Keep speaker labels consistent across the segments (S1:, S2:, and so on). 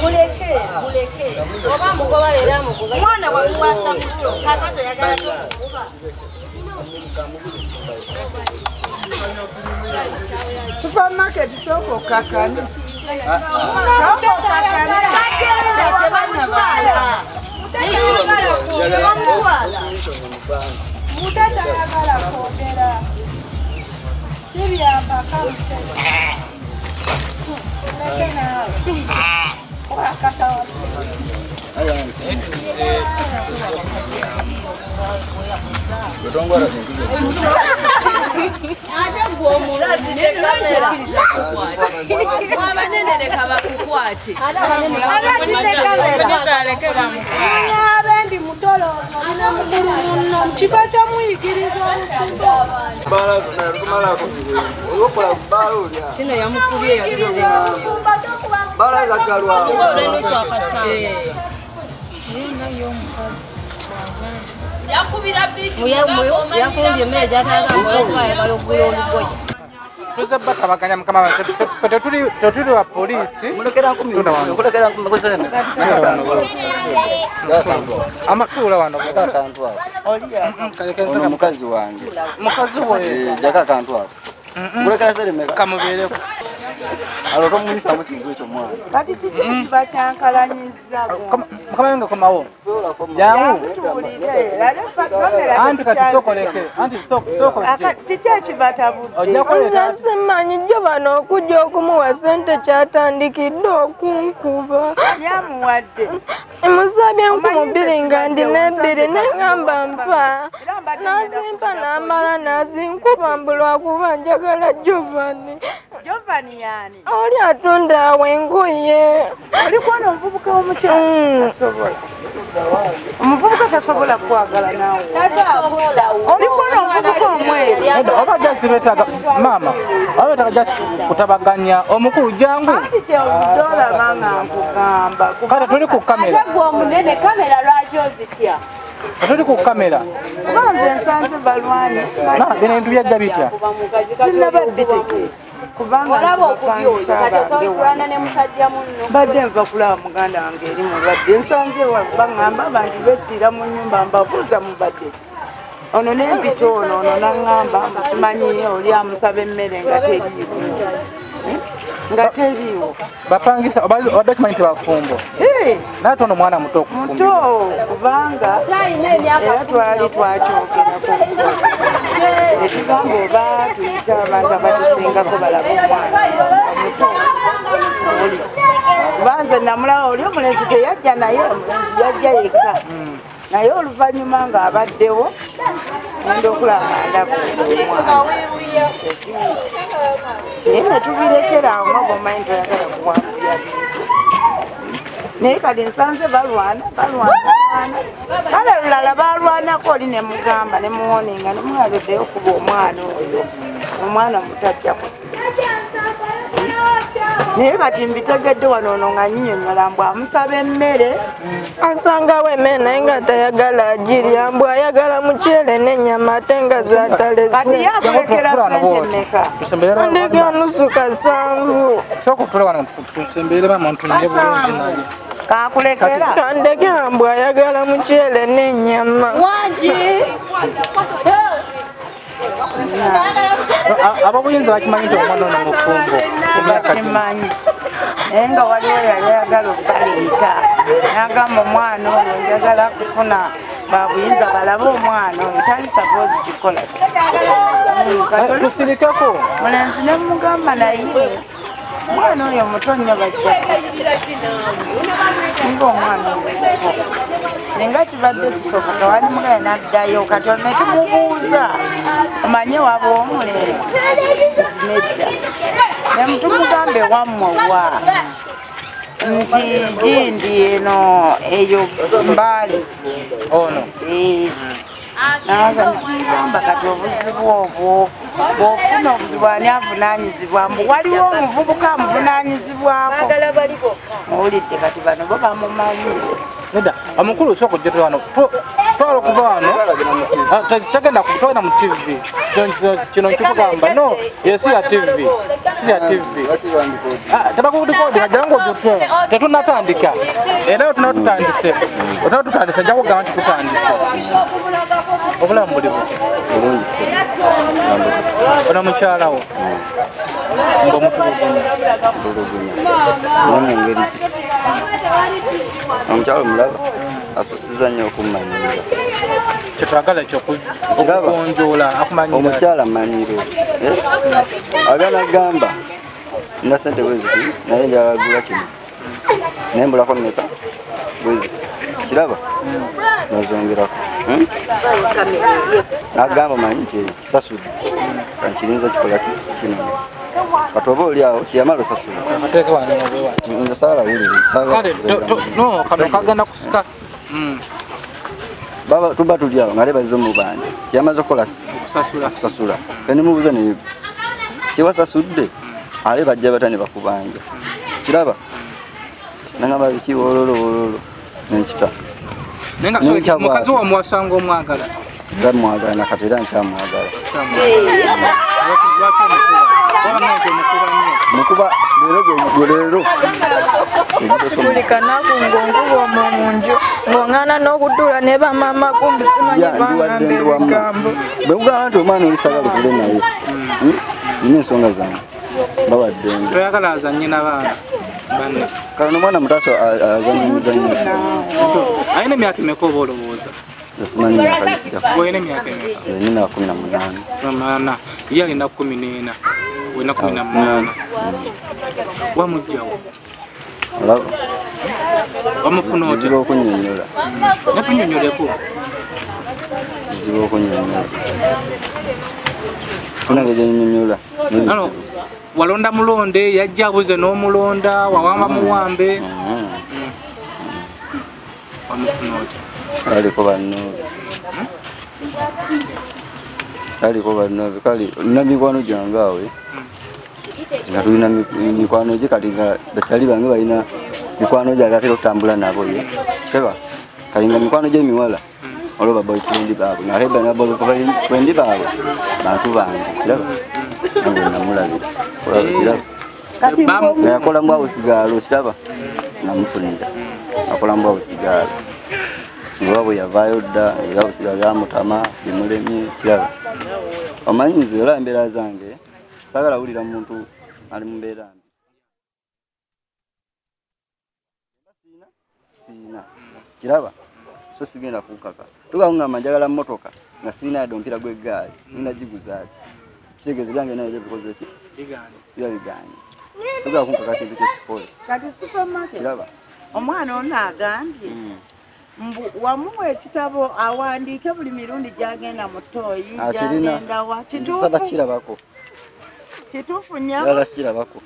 S1: Muleke, muleke. Oba mugoba leero mugoba. Mwana wamuwasa muto, kakati oyagala tomukuba.
S2: Supermarket soko kakani.
S1: Bagenda tebamutwala. Tebamutwala.
S2: Mutata ayagala kwogera. Si byambaka mutete. Muleke naawe. Abendi mutoloozo olina mukulu munno mu kifo ky'omuyigiriza
S1: Kino yamukubye
S3: yafumbye emmere gy'atayagala ayagala okugula olugoye.
S4: Tuze batabaganya mukama waffe tetuli wa poliisi. Tuula wano.
S5: Ono mukazi wange.
S4: Mukazi we.
S5: Jaka akantu ako. Kamubeereko. Alo tomuyisamu kintu ekyo mwana.
S2: Kati kiki ekiba kyankalanyizza?
S4: Mukama wange komawo. Jangu. Anti kati sookoleke. Anti sooka ojje.
S2: Kiki ekibatabudde?
S4: Ojja kuleeta.
S6: Nze simanyi jjo bano okujja okumuwa ssente kyatandikidde okunkuba.
S2: Yamuwadde.
S6: Musabye 2,000 nga ndina 2 ne ŋŋamba mpa. N'azimpa n'amala n'azinkuba mbu lwakuba njagala Giovanni.
S2: Giovanni yani?
S6: Oli atunda awo engoye.
S2: Oli kuona omuvubuka w'omukyala? Tasobola. Omuvubuka tasobola kwagala naawe. Oli kuona omuvubuka omweru.
S4: Oba just beetaaga maama, oba beetaaga just kutabaganya omukulu jangu.
S2: Anti ky'olaba nga nkugamba.
S4: Kale tuli ku kamera.
S1: Ate gwe omunene kamera lwaki ozitya?
S4: Tuli ku kamera.
S2: Kuba nze nsanze balwane.
S4: Bino ebintu byajja bitya?
S2: Sinnaba bitegeera. Kubanga badde nva kulaba muganda wange eri mulwadde nsanze baŋŋamba abantu bettira mu nnyumba mbabuuza mubadde ki ono nempita ono ono naŋŋamba simanyi oli amusaba emmere nga teriiwo nga teriiwo.
S4: Bapangisa obadde okimanyi nti bafumbo naye ate ono mwana muto okufumbirwa.
S2: Muto kubanga era twali twakyogerako netugamba oba tuyite abantu abatusingako balabe omwana omuto oli kuba nze namulaba oli omulenzi teyajja naye omulenzi yajja yekka naye oluvannyuma ng'abaddewo ngenda okulaba nga ndaba omwana naye netubirekera awo nga bw'omanyi toyagala kuwangulya bintu naye kati nsanze balwana balwana kale lulala balwanako oli ne mugamba ne muwoninga ne mulabeddeyo okuba omwana oyo omwana mutajja kusiba naye kati mbitegedde wano ono nga nnyinyonnyola mbu amusaba emmere
S6: asangawo emmere naye nga tayagala agirya mbu ayagala muceere n'ennyama ate nga zataleze.
S2: Kati ye akulekera ssente mmeka?
S6: Andeka 750.
S4: Sooka otule wano tusemberere maama ntunule bulungi naye.
S2: Kakulekera?
S6: Kandekera mbu ayagala muceere n'ennyama.
S1: Wangi!
S4: Ab'obuyinza bakimanyi nti omwana ono mufumbo.
S2: Bakimanyi naye nga waliwo yali ayagala okubaleeta n'agamba omwana oyo njagala kufuna babuyinza balabe omwana oyo tali sapoozi kikola.
S4: Tusirikeko.
S2: Mulenzi ne mugamba naye omwana oyo muto nnyo bajja nga omwana oyo muto singa kibadde kisoboka walimugaye n'addayo kati ne tumubuuza omanye waba omulenzi nedda ne tumugambe wammwe wa nti gindi eno eyo Mbale
S4: ono
S2: nagamba kati obuzibu obwo bw'ofuna obuzibu ani avunaanyizibwa mbu waliwo omuvubuka amuvunaanyizibwako owulidde kati bano bo bamumanyi.
S4: Nedda omukulu sooka ojje wano Twala okuva wano tagenda kutwala mu TV. Kino nkikugamba no, ye si ya TV. Si ya TV. Tabakudikodi hajangu ojotwe. Tetunatandika. Era tunatutandise. Otatutandise nja kugamba nti tutandise. Obulamu buli butya?
S5: Bulungi.
S4: Ono mukyala wo. Mbo mutulugunya.
S5: Mu ngeri ki? Omukyala omulaba asusiza nnyo okumanyira.
S4: Kyetwagala ekyokugonjoola akumanyira.
S5: Omukyala manyiro. Agala gamba nina ssente bwe ziti naye njagala gula kino. Naye mbulako mmeka bwe ziti. Kiraba? Nozongerako. Nagamba manyi nti kisasudde. Kankirinza kikola kino. Kati oba oli awo kiyamala osasula.
S4: Akateeke wano wawe.
S5: Nze saala wulire.
S4: Kale no kano kagenda kusika.
S5: Baba tuba tuli awo ngale bazze mu banja. Kiyamaze okukola ki?
S4: Okusasula.
S5: Okusasula. Kati mubuuza ne kiwasasudde ale bajja batane bakubanja. Kiraba? Nangamba biki wololo wololo nenkita.
S4: Nenga so mukazi wa muwasanga omwagala.
S5: Nga mwagala nakati era nkyamwagala.
S4: Lwaki omukuba? Oba omukuba nnyo.
S5: Mukuba leero gwe leero.
S6: Buli kanaku ng'onkuba omwo mu nju ng'oŋŋaana n'okutuula ne bamaama kumbi simanyi bangamba ebigambo.
S5: Bwe nkugamba nti omwana oli saagala okule naye. Nina ensonga zange. Bawaddembe.
S4: Toyagala azannye n'abaana banne.
S5: Kale n'omwana mutaaso azannya emizannyo.
S4: Alina emyaka emeka oba olowooza?
S5: Simanyi myaka gijja.
S4: Olina emyaka emeka?
S5: Nina 18.
S4: 18. Ye alina 14. Olina 18. Wamugjawo?
S5: Olaba?
S4: Wamufuna otya?
S5: Bizibu okunnyonnyola.
S4: Natunnyonnyoleko.
S5: Bizibu okunnyonnyola. Sina ngeri gye nnyonnyola.
S4: Walonda mulonde, yajja abuze n'omulonda, wawamba muwambe. Wamufuna otya?
S5: Aliko bannoobe. Aliko bannoobe. Kale nina mikwano gyange awo. Nga tulina mikwano gye kati nga bakyali bange balina mikwano gyange atera okutambula nabo ye. Seba kali nga mikwano gy'emiwala olwo ba boyfriend baabwe nga ate bana boyfriend baabwe bantu bange kiraba nange namulabira. Kiraba yakola mbwa busigaalo kiraba namufunira akola mbwa busigaalo. Nga bwe yavaayo dda era busigaalo byamutama bimulemye kiraba. Omanyi nze olaba embeera zange saagala wulira muntu ali mu mbeera mbi. Siina kiraba so sigenda kukaka. Tugaŋŋamba njagala mmotoka nga sirina yadde omupiira gw'eggaali ngenda giguza ki? Kitegeeza ebyange naye bikoze ki? Biba bigaanye. Tugala kunkaka kintu kye sikole.
S2: Kati supermarket
S5: kiraba
S2: omwana ono agambye mbu wamuwa ekitabo awandiike buli mirundi gy'agenda mu ttooyi gy'agenda wa.
S5: Kituufu? Nsaba kirabako.
S2: Kituufu nnyabo?
S5: Njagala sikirabako.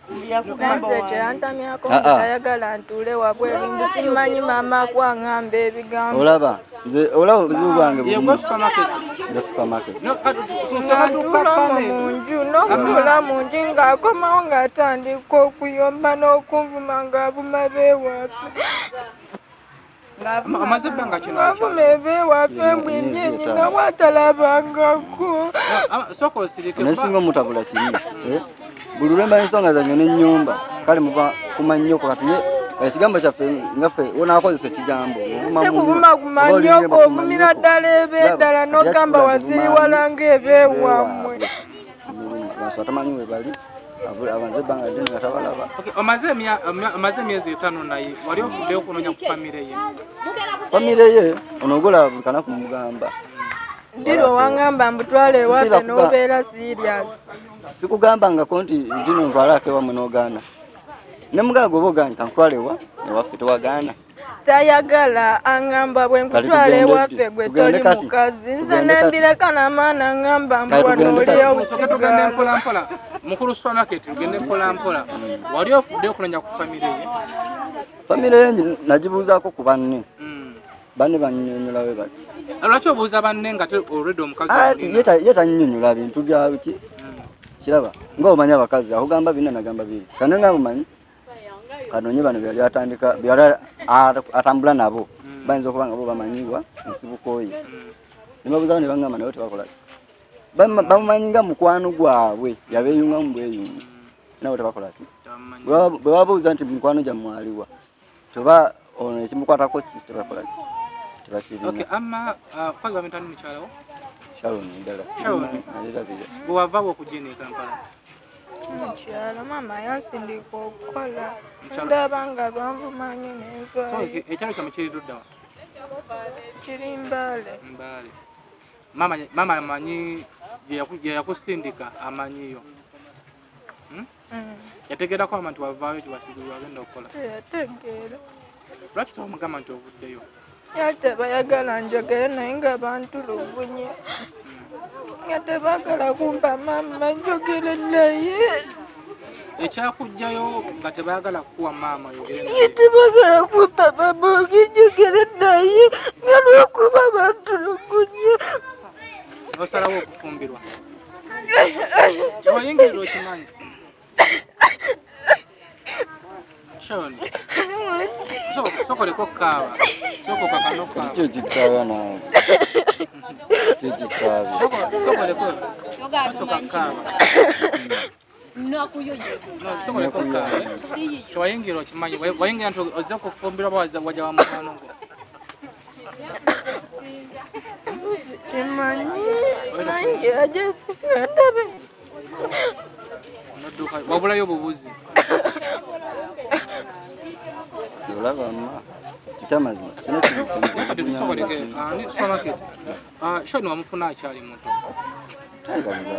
S6: Nze kyeyantamyako mbu tayagala ntuule wabweru mbu simanyi maama kwaŋŋamba ebigambo.
S5: Olaba nze olaba obuzibu bwange
S4: Ye gwe supermarket.
S5: Nze supermarket.
S6: Nga ntuula omwo mu nju n'okutuula mu nju ng'akomawo ng'atandika okuyomba n'okunvuma ng'avuma beewaffe.
S4: Amaze ebbanga kino
S6: Ng'avuma ebeewaffe mbu embye nnyina bw'atalabangako.
S4: Sooka osirike.
S5: Naye singa omutabula kibi. Buli lwe mba ensonga zange n'ennyumba kale muva ku mannyoko kati ye ekigambo kyaffe nga ffe onaakozesa ekigambo
S6: Si kuvuma ku mannyoko ovumira ddala ebeeddala n'ogamba wasiriwala ng'ebeewammwe.
S5: Atamanyi we bali abanze ebbanga ddene nga tabalaba.
S4: Omaze emyezi 5 naye wali ofuddeyo okunoonya ku famire ye.
S5: Famire ye onoogola buli kanaku mugamba.
S6: Ndiro waŋŋamba mbu twala ewaffe n'obeera serious.
S5: Sikugambangako nti ntino ntwalako ewammwe n'ogaana. Ne mugamba gwe oba ogaanye kankutwale ewaffe tewagaana.
S6: Tayagala aŋŋamba bwe nkutwala ewaffe gwe toli mukazi. Nze nembireka n'amaani aŋŋamba mbu wano oli
S4: Tusooke tugende mpola mpola. Mukulu supermarket tugende mpola mpola. Wali ofuddeyo okunoonya ku famire ye?
S5: Famire ye nagibuuzaako ku banne. Banne bannyonnyola bwe bati.
S4: Lwaki obuuza banne nga already omukazi
S5: ye tannyonnyola bintu bya biki? Kiraba nga omanyi abakazi akugamba bina nagamba biri. Kano nga omanyi kanonye bano byali atandika byali atambula nabo bayinza okuba nga bo bamanyiwa ensibuko ye ne babuuzawo ne baŋŋamba nabo tebakola ki bamumanyi nga mukwano gwabwe yabeeyungamu bweyunzi nabo tebakola ki bwe babuuza nti mukwano gyammwe aliwa toba ono ekimukwatako ki tebakola ki tebakirina.
S4: Okay, amma kwagi bamitani mukyala wo?
S5: Sharon ddala nalirabira.
S4: Bwe wava okujja eno e Kampala?
S6: Mukyalo maama yansindika okukola ndaba nga banvumanyi nenvaayo.
S4: So ekyalo kyammwe kiri ludda wa?
S6: Kiri Mbale.
S4: Mbale. Maama amanyi gye yakusindika amanyiyo? Yategeerako mama nti wavaayo gye wagenda okukola?
S6: Yategeera.
S4: Lwaki tewamugamba nti ovuddeyo?
S6: Yali tebayagala njogere naye nga bantulugunye. Nga tebaagala kumpa maama njogere naye.
S4: Ekyakuggyayo nga tebaagala kukuwa maama oyogere naye?
S6: Tebaagala kumpa maama njogere naye nga lwakuba bantulugunye.
S4: Osalawo okufumbirwa? Kyewayingirira okimanyi? Sharon, sokoleko okukaaba. Sooka okakane okukaaba.
S5: Kiki ekikaaba naawe? Kiki ekikaaba?
S4: Sokoleko sooka kukaaba. Sokoleko okukaaba. Kyewayingira okimanyi. Wayingira nti ojja kufumbirwa oba wajja wa mukwano gwo?
S6: Sikimanyi. Nange ajja sikandabe.
S4: Nodduka wabulayo obubuzi.
S5: Olaba mma ekyamazima kino
S4: supermarket. Sharon wamufuna akyali muto.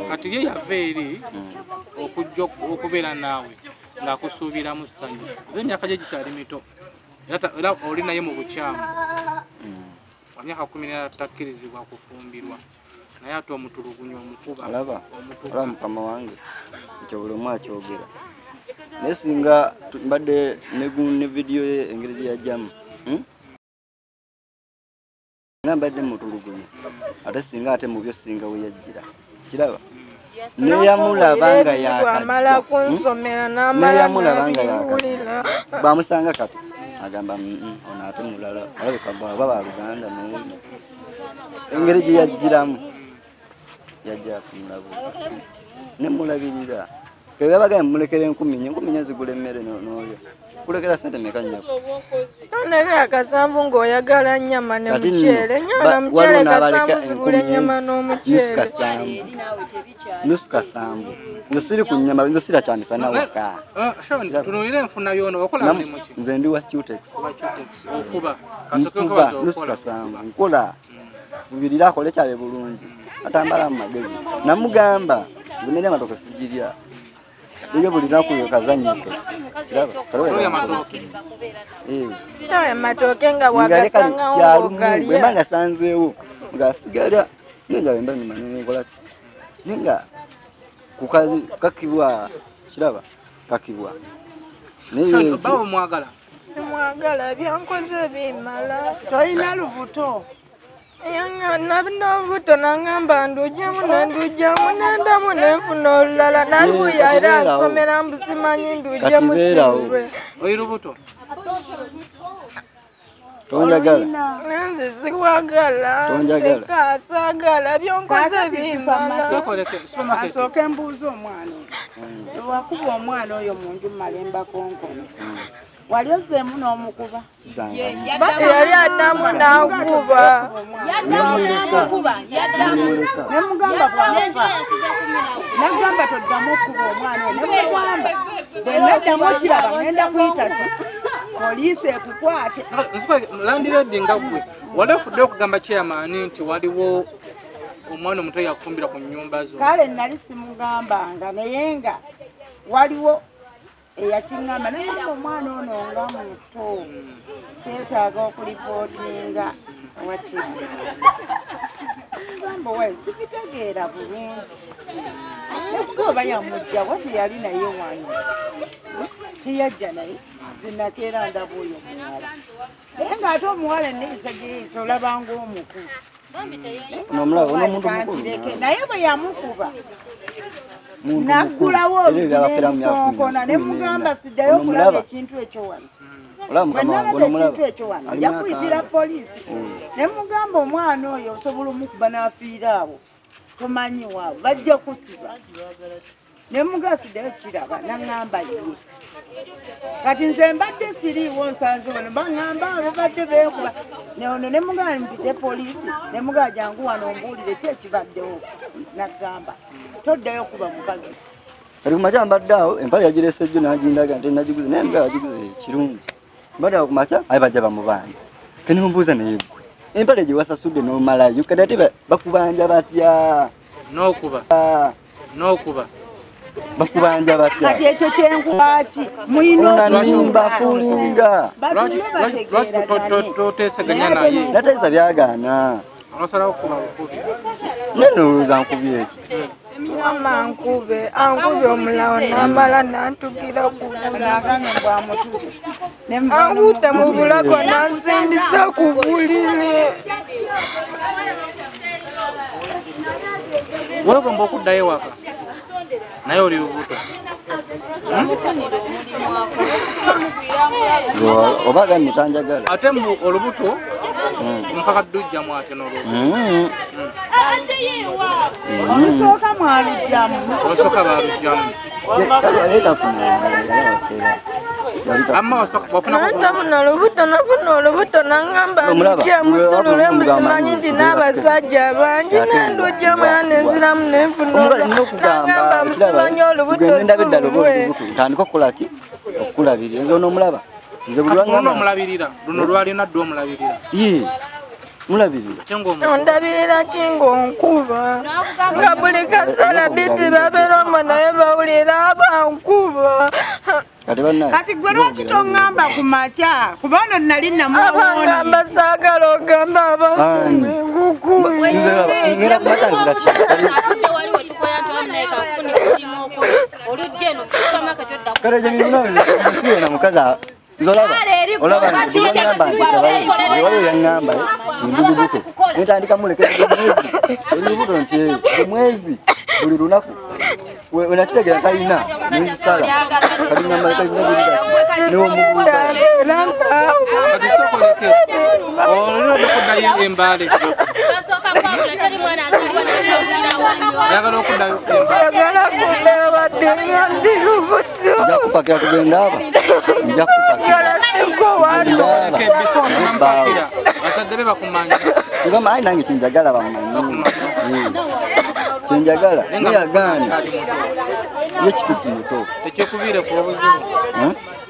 S4: Kati ye yava eri okujja okubeera naawe ng'akusuubiramu ssanyu. Era emyaka gye gikyali mito. Era oli naye mu bukyamu. Wa myaka 14 takkirizibwa kufumbirwa. Naye ate omutulugunya omukuba.
S5: Olaba mukama wange ekyo buli omu akyogera. Naye singa mbadde ne vidiyo ye engeri gye yajjamu nga mbadde mutulugunya ate singa ate mu byo singa we yajjira kiraba neyamulaba nga
S6: yakamala kunsomera n'amala n'abiwulira
S5: bamusanga kati agamba ono ate mulala alabika baba baluganda n'ono engeri gye yajjiramu yajja akumulaba nemulabirira. Kebabagamba mulekere 10,000 10,000 zigula emmere n'olya. Kulekera ssente mmeka nnyabo?
S6: Tonaleka kasanvu ng'oyagala nnyama ne muceere. Nnyama na muceere kasanvu zigula ennyama n'omuceere.
S5: Nusu kasanvu. Nze siri ku nnyama, nze sirya kyamisana waka.
S4: Sharon, tunuulira enfuna y'ono, okola mulimu ki?
S5: Nze ndi wa Cutex.
S4: Wa Cutex, ofuba. Kasooke nkubaza okola.
S5: Nusu kasanvu, nkola. Fubirira akole kyabe bulungi. Atambala mu magezi. Namugamba, nze mmere amatooke sigirya. Iyo buli lunaku kazannyike.
S4: Tolya matooke.
S6: Tolya matooke nga wagasangawo ng'ogalya.
S5: Bwe mba ngasanzeewo ng'asigala naye nga bwe mba nkola ki? Naye nga kakibwa kiraba kakibwa.
S4: Naye baba omwagala?
S6: Simwagala byankoze bimala.
S2: Tolina lubuto?
S6: Nabina olubuto n'angamba nduggyemu ne ndugyamu nendamu nenfuna olulala naluuya era nsomera mbu simanyi nduggyemu sirwe.
S4: Oli lubuto?
S5: Tonjagala?
S6: Nze sikwagala.
S5: Tonjagala?
S6: Eka saagala byonkoze bimala.
S2: Asooke mbuuze omwana oyo. Wakuba omwana oyo mu nju Malemba Konkono. Wali ozzeemu n'omukuba?
S6: Yali addamu n'akuba.
S2: Nemugamba bw'afa. Nagamba toddamu okuba omwana oyo. Nemugamba bwe naddamu okiraba ngenda kuyita ki? Poliisi ekukwate.
S4: Landiredi nga ggwe wali ofuddeyo okugamba chairman nti waliwo omwana omuto yakufumbira ku nnyumba zo?
S2: Kale nali simugambanga naye nga waliwo eyakiŋŋamba naye nga omwana ono nga muto kyetaaga okulipootinga ewakiri. Gamba we sibitegeera bulungi. Naye oba yamugja wa teyali naye wano. Teyajja naye nze nakeera ndaba oyo omuwala. Naye ng'ate omuwala enneeyisa gye yeeyisa olaba ng'omukulu. Naye bwe yamukuba naggulawo oluggi ne mugamba siddayo okulaba ekintu ekyo wano.
S5: Olaba mukama wange onomulaba.
S2: Nja kuyitira poliisi. Ne mugamba omwana oyo osobola omukuba n'afiira awo. Tomanyi waabwe bajja kusiba. Ne mugasiddeyo kiraba n'aŋŋamba ye. Kati nze mbadde siriiwo nsanze wano baŋŋamba abo badde beekuba. Ono ne mugamba mpite poliisi ne mugamba jangu wano ombuulire ki ekibaddewo. N'agamba toddayo kuba mukazi.
S5: Kati ku makya mbadde awo empale yagirese jjo n'agindaga nti nagiguze naye mugamba yagiguze kirungi. Mbadde awo ku makya aye bajja bamubanja. Kati mumbuuza naye ggwe empale gye wasasudde n'omalayo kati ate bakubanja batya?
S4: N'okuba. N'okuba.
S5: Bakubanja batya?
S2: Kati ekyo kyenkuba ki? Muyina
S5: onanimba fulinga.
S4: Lwaki toteeseganya naye?
S5: Nateesa byagaana.
S4: Onosalawo kuba bukubi.
S5: Naye nolowooza nkubye eki?
S6: Mama ankube, ankube omulawo n'amala n'antugira ku ankutte mu bulago n'ansindisa ku buliri.
S4: Weegomba okuddayo ewaka naye oli lubuto.
S5: Oba agambye tanjagala.
S4: Ate mbu olubuto omukakadde ojjamu ate n'olubuto.
S2: Olusooka mwalugyamu.
S4: Olusooka baalugyamu. Amma wafuna
S6: nafuna olubuto nafuna olubuto n'aŋŋamba ndujje musulule mbu simanyi nti n'abasajja bangi nendujjamu era nenziramu nenfuna n'aŋŋamba mbu simanyi olubuto sululwe.
S5: Ntandika okukola ki? Okukulabirira. Nze onoomulaba. Nze buli
S4: lwangamba. Omulabirira. Luno lwalina ddi omulabirira?
S5: Yee. Mulabirira.
S6: Ondabirira ki ng'onkuba? Nga buli kaseera biti babeera omwo naye bawulira abankuba.
S2: Kati gwe lwaki toŋŋamba ku makya? Kuba ono nali namuwooni.
S6: Abangamba saagala ogamba abantu ngukuye.
S5: Ngera ku makya nzira ki? Kale gye mirimo nsibe na mukazi nzolaba. Olaba nti bw'aŋŋamba nti waliwo yaŋŋamba ndi lubuto. Nentandika mulekeza mwezi. Oli lubuto nti mwezi buli lunaku. Wenakitegeera talina nenzisala. Kati ŋŋamba talina buli n'omubuuza.
S4: Kati sooka oleke. Olina okuddayo Embaale. Oyagala okuddayo Embaale.
S6: Oyagala kuddayo wadde nga ndi lubuto.
S5: Nja kupakira tugenda aba. Nja kupakira.
S4: Oleke before onampakira. Bazadde be bakumanya.
S5: Tebama ayi nange kyenjagala bamumanyi. Kyenjagala naye yagaana. Ye kituufu muto.
S4: Tekikuviireko obuzibu.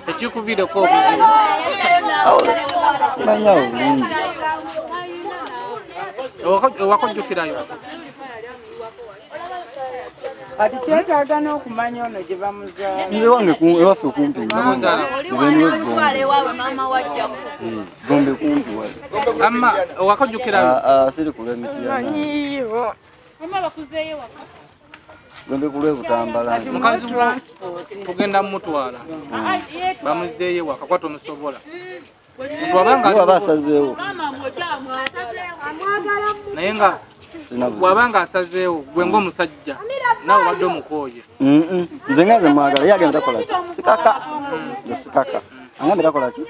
S4: Tekikuviireko obuzibu.
S5: Simanyi awo bulungi.
S4: Ewaka ojjukirayo.
S2: Kati kyetaaga n'okumanya ono gye bamuzaala.
S5: Nze wange ewaffe kumpi. Nze niwe Gombe. Gombe kumpi wali.
S4: Amma ewaka ojjukirayo.
S5: Siri ku lw'emiti yange.
S6: Manyiiwo.
S5: Gombe ku lw'Ebutambala.
S4: Mukazi wo tugenda mumutwala. Bamuzeeyo ewaka kuba tomusobola.
S5: Niwe asazeewo.
S4: Naye nga bw'abanga asazeewo gwe ng'omusajja naawe obadde omukooye.
S5: Nze nga nze mwagala ye agenda takola ki? Sikaka. Nze sikaka. Angambye takola ki?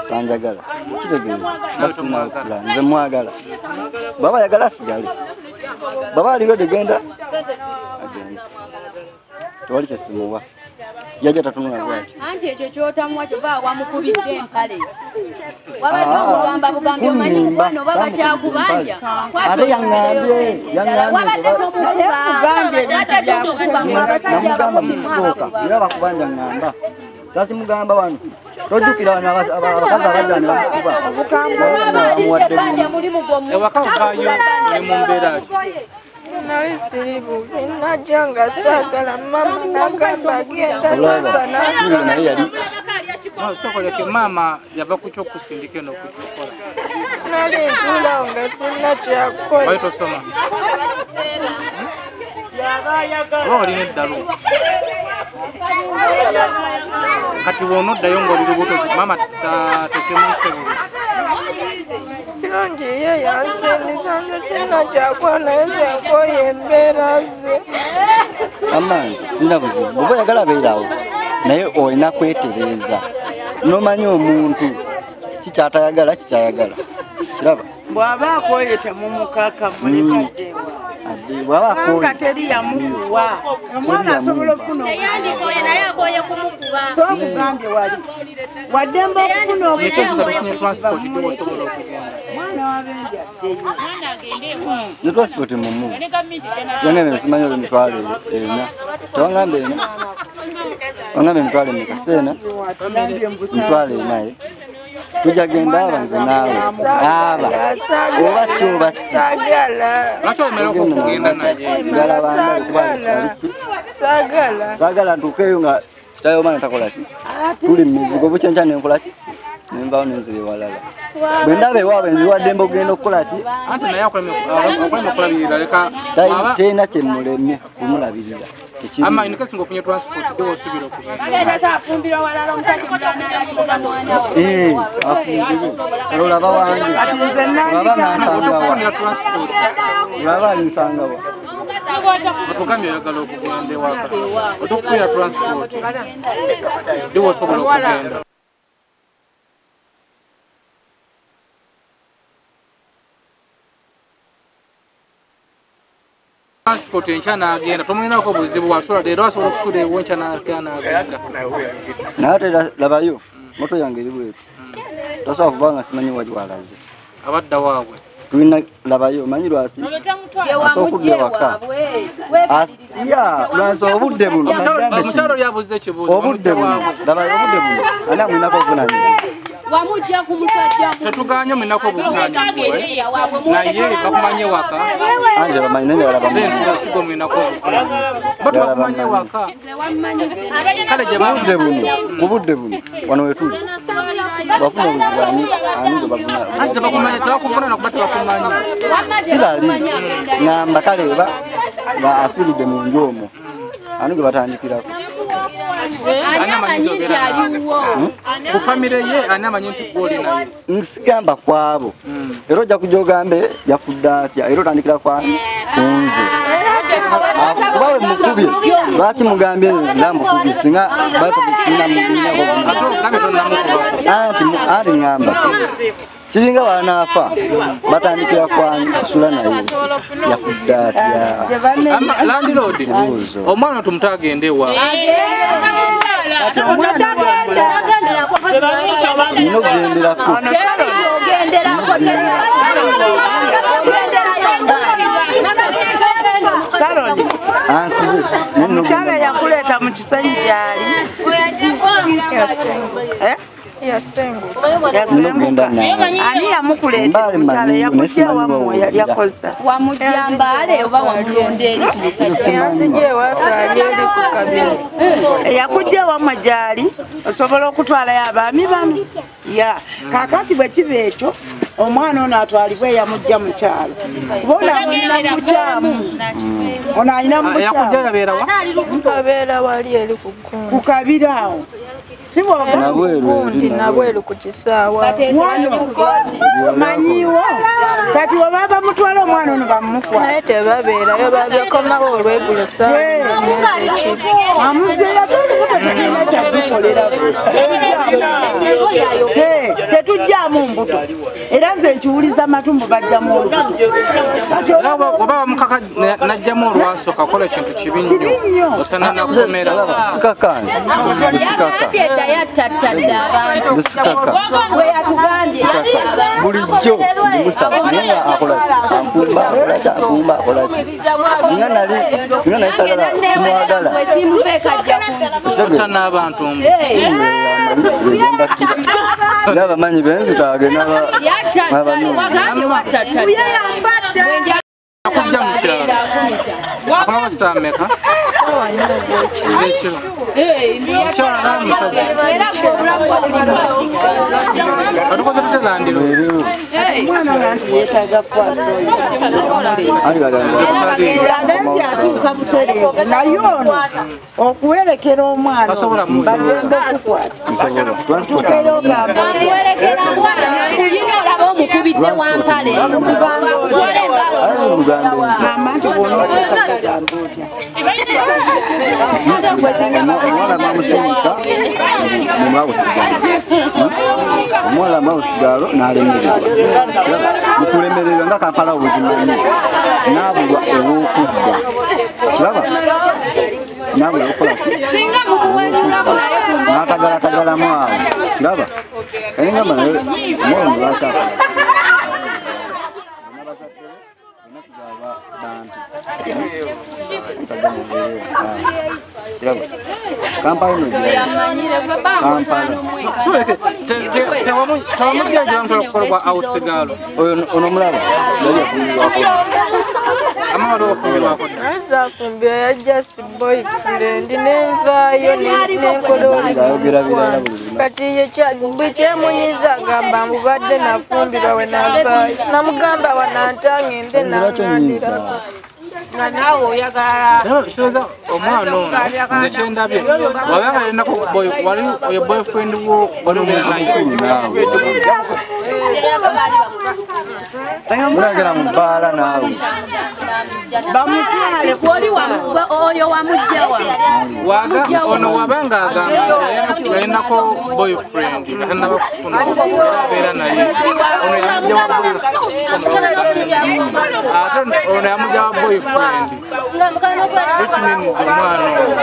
S5: Tanjagala. Kitegeeza nga sirina pulaani. Nze mwagala. Bw'aba ayagala asigale. Bw'aba ali ready genda agende. Tewali kye simuwa. Yajja tatunula bw'ati.
S1: Anti ekyo ky'otamuwa kyova wamukubidde empale. Wabadde omugamba bugambi omanyi mukwano oba bakyakubanja.
S5: Ate yaŋŋambye
S1: Wabadde tomukuba. Ate tomukuba mwe abasajja
S5: namugamba
S1: abakubi
S5: mu kusooka era bakubanja ŋŋamba. Kakimugamba wano tojjukira wano abakazi abajja ne bamukuba. Amuwadde bulungi.
S4: Ewaka ovaayo oli mu mbeera ki?
S6: Nali siri bubi najja nga saagala mama n'agamba genda
S5: Olaba
S6: taata
S5: nze naye yali
S4: No, sooka oleke maama yava ku ky'okusindika eno okujja okukola.
S6: Nali ntuulawo nga sirina kyakukola.
S4: Wali tosoma? Oba olina eddalu? Kati bw'onoddayo ng'oli lubuto maama tekimuyise bubi.
S6: Kirungi ye yansindisa nze sirina kyakukola naye nze nkooye embeera ze.
S5: Amanzi sirina buzibu. Bw'oba oyagala beerawo naye olina kwetereeza. N'omanya omuntu kikyatayagala kikyayagala. Kiraba?
S2: Bw'aba akooye temumukaka mulekadde.
S5: Bw'aba akooye.
S2: Kubanga teri yamukuwa. Omwana asobola okufuna
S1: teyandikooye naye akooye kumukuba.
S2: So okugambye wali. Waddembe okufuna
S4: obuzibu.
S2: Mwana w'abendi addeyo.
S5: Ne transport mumu. Yange nsimanyi olwo emitwalo ena. Tewangambe ena. Wangambe emitwalo emeka seena. Emitwalo ena ye. Tujja genda aba nze naawe. Aba. Oba ki oba ki.
S6: Saagala.
S4: Lwaki olemera okugenda naye?
S5: Njagala bandabe kuba ali ki?
S6: Saagala.
S5: Saagala ntuukeeyo nga kitaawe omwana takola ki? Tuli mu mizigo bukya nkya ne nkola ki? Ne nvaawo ne nzira ewalala. Bwe ndaba ewaabwe nziwa ddembe okugenda okukola ki?
S4: Anti naye akuleme okulabirira leka.
S5: Terina kye mulemye kumulabirira.
S4: Ama in case ngofunye transport ndiwo osubira okugenda.
S5: Afumbirwe. Olaba wange. Olaba nansanga wa.
S4: Transport.
S5: Olaba alinsanga wa.
S4: Otugambye oyagala okugenda ewaka. Otukufunira transport. Ndiwo osobola okugenda. Transport enkya n'agenda tomulinako buzibu wasula leero asobola okusula ewo enkya n'agenda.
S5: Naye ate labayo moto yange eri bweti. Tosobola kuva nga simanyi wa gy'alaze.
S4: Abadda waabwe.
S5: Tulina labayo omanyi lwasi asobola okudda ewaka. Ya obudde buno.
S4: Omukyalo oli abuuza ekibuuzo.
S5: Obudde buno labayo obudde buno ani amwinako obuvunaanyizibwa?
S3: Wamujja ku musajja
S4: tetuganye mwinako obuvunaanyizibwa naye bakumanye waka.
S5: Anje bamanyi naye balaba
S4: manyi. Sigo mwinako obuvunaanyizibwa. Batu bakumanye waka. Kale gye
S5: budde buno ku budde buno wano wetuli bafuna obuzibu ani ani gwe bavuna.
S4: Anti tebakumanye tebakuvuna nakuba tebakumanyi.
S5: Si bali ngamba kale ba afiiridde mu nju omwo ani gwe batandikirako.
S4: Ani amanyi nti aliwo? Ku famire ye ani amanyi nti gw'oli naye?
S5: Nsigamba kwabo. Era ojja kujja ogambe yafudde atya era otandikira kwani kunze. Kuba we mukubye lwaki mugambye nze mukubye singa anti anti ngamba kiringa wanaafa batandikira kwani sula naye yafudde atya.
S4: Landlord omwana tumuta agende ewaabwe.
S5: Nina okugenderako.
S2: Omukyala yakuleeta mu kisenyi gy'ali.
S5: Yasenguka.
S2: Ani yamukuleeta omukyala yakujja wammwe yali akoza?
S1: Wamujja Mbale oba wamulonda eri ku musajja?
S6: Yanzijja ewaffe ali eri ku kabira.
S2: Yakujja wammwe gy'ali osobola okutwalayo abaami bano. Ya kaakati bwe kiba ekyo omwana ono atwalibwe eyamujja mu kyalo. Kuba ono amulina mukyamu. Ono alina mu
S4: Yakujja yabeera wa?
S6: Abeera wali eri ku gundi.
S2: Ku kabira awo. Si bw'ogamba
S6: gundi nabweru ku kisaawe.
S2: Omanyiwo kati oba bamutwala omwana ono bamukwata.
S6: Naye tebabeerayo bagekomawo olweggulo ssaawa nnya.
S2: Amuzeera olubuto tetulina kyakukolera. Tetugyamu mbuto. Era nze nkiwuliza matumbo bajjamu olubuto.
S4: Era oba bamukaka n'ajjamu olwasooka kola ekintu kibi nnyo. Osana nakukomera.
S5: Sikaka nze. Sikaka.
S1: Yattattadde abantu.
S5: Sikaka.
S1: Bwe yatugambye.
S5: Bulijjo ndimusaba naye nga akola anfumba akola ki anfumba akola ki. Singa nali saagala simwagala.
S4: Otta n'abantu mbu.
S5: Era abamanyi benzi taage
S1: Yattattadde.
S4: Akujja mu kyalo. Akomawo ssaawa mmeka? Ez'ekiro. Omukyala n'omusajja. Katukoze tutya landlord?
S2: Omwana ono anti yeetaaga kukwasa oyo. Nti atuuka butereevu naye ono okuwerekera omwana bagenda okukwata. Tukeera ogamba
S1: olaba omukubye.
S3: Bamukubidde wampale. Twale embalo.
S2: Mama nti bw'onootagamba otya?
S5: Omuwala bamusindika mu mawusigalo. Omuwala mawusigalo n'alemererwa. Mu kulemererwa nga Kampala bwegimanyi n'abulwa ew'okudda. Kiraba? N'abulwa okukola ki?
S3: Singa mukuwemulamu naye ku
S5: N'atagalatagalamu awo. Kiraba? Naye ngamba naye omuwala ono lwaki afa? Kampala eno Kampala.
S4: Tewamujja gy'omukola okukola gwa awusigalo.
S5: Ono mulaba yali afumbirwako.
S4: Ama waliwo ofumbirwako dda?
S6: Nazafumbira ya just boyfriend nenvaayo nenkola
S5: Ayogera birala buli lunaku.
S6: Kati ye bwe kyemunyiza agamba mbu badde nafumbirwa we navaayo. Namugamba wanantangende
S5: Nze lwaki onnyiiza?
S6: nangandira.
S2: Nga naawe oyagala.
S4: Kitegeeza omwana ono nze kyendabye wabanga alinako wali oyo boyfriend wo
S5: Ono muntu mukulu naawe. Mulagera mu bbaala naawe.
S2: Bamutwale
S3: Oli oyo wamujjawa.
S4: Waga ono wabanga agamba yalinako boyfriend nga tannaba kufuna era abeera naye. Ono yamujja wa boyfriend. Ate ono yamujja wa boyfriend. Which means omwana ono.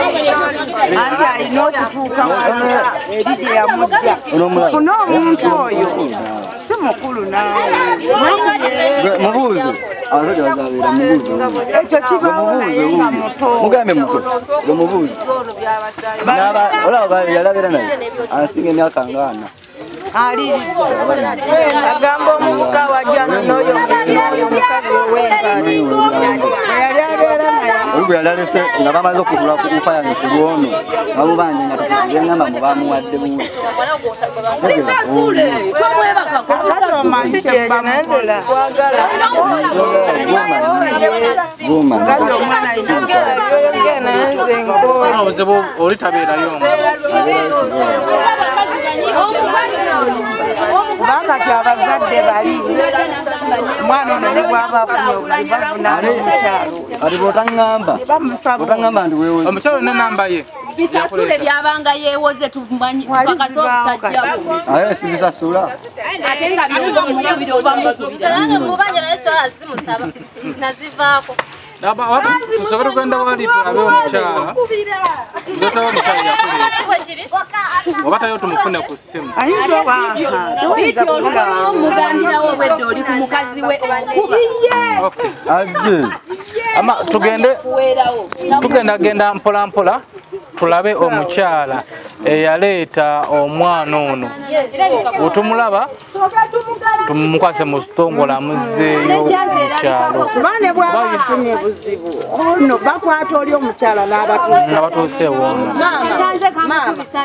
S2: Anti alina okutuuka wali eri gye yamujja.
S5: Ono omulaba.
S2: Funa omuntu oyo si mukulu naawe.
S5: Mubuuze. Abasajja bazabeera mubuuze.
S2: Ekyo kibaawo naye nga muto.
S5: Mugambe muto. Gwe mubuuze. Olaba yalabeera naye ansinga emyaka nga ana.
S6: Agamba omuvuka wajjano n'oyo omukazi ow'embali.
S2: Yali abeera naye.
S5: Oli gwe yali alese nga bamaze okugula ku nfa yange ku lwono bamubanja nga tukuzeŋŋamba mbu bamuwadde buwi.
S2: Kakati omanyi
S6: Si
S2: kye
S6: kyekyo naye nze
S2: bamukola.
S6: sikwagala.
S5: Gwomanyi.
S2: Kati omwana alina
S6: Byoyogera naye nze nkooye.
S4: Ono obuzibu oli tabeerayo omu.
S2: Kuba kati abazadde bali omwana ono ne bw'aba afunye obuzibu bafuna ab'omukyalo.
S5: Kati bw'otaŋŋamba bw'otaŋŋamba nti weewoze.
S4: Omukyalo olina namba ye.
S3: Bisasule byabanga yeewoze tumanyi
S2: Wali
S3: tukakase
S2: zibaawo
S3: obusajja bwo.
S5: Aye sibisasula.
S3: Ate nga byonna omukubira oba mukubira.
S1: Nange mubanja naye sobola zimusaba nazivaako.
S4: Tusobole kugenda wali tulabe omukyala. Tulabe omukyala yakuleeta. Oba taliyo tumufune ku ssimu.
S2: Ayinza oba
S3: Biiti olukola omugambirawo obwedde oli ku mukazi we okuba.
S4: Okay.
S5: Ajje.
S4: Ama tugende
S3: Kuweerawo.
S4: tugenda genda mpola mpola tulabe omukyala eyaleeta omwana ono. Otumulaba tumukwase mu sitongola amuzzeeyo mu kyalo.
S2: Kuba ne bw'aba afunye buzibu ono bakwata oli omukyala n'abatuusa.
S4: N'abatuuse ew'ono.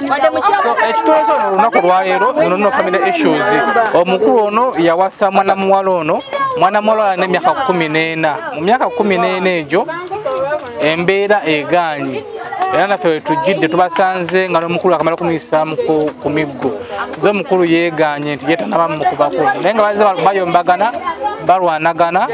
S1: Wadde mukyala
S4: Ekituleese ono olunaku olwaleero ono nno family issues. Omukulu ono yawasa mwana muwala ono, mwana muwala alina emyaka 14. Mu myaka 14 egyo embeera egaanyi. Era naffe we tujjidde tubasanze nga n'omukulu akamala kumuyisaamu ku miggo. Ze omukulu yeegaanye nti ye tannaba mukubako. Naye nga bazze bayombagana, balwanagana,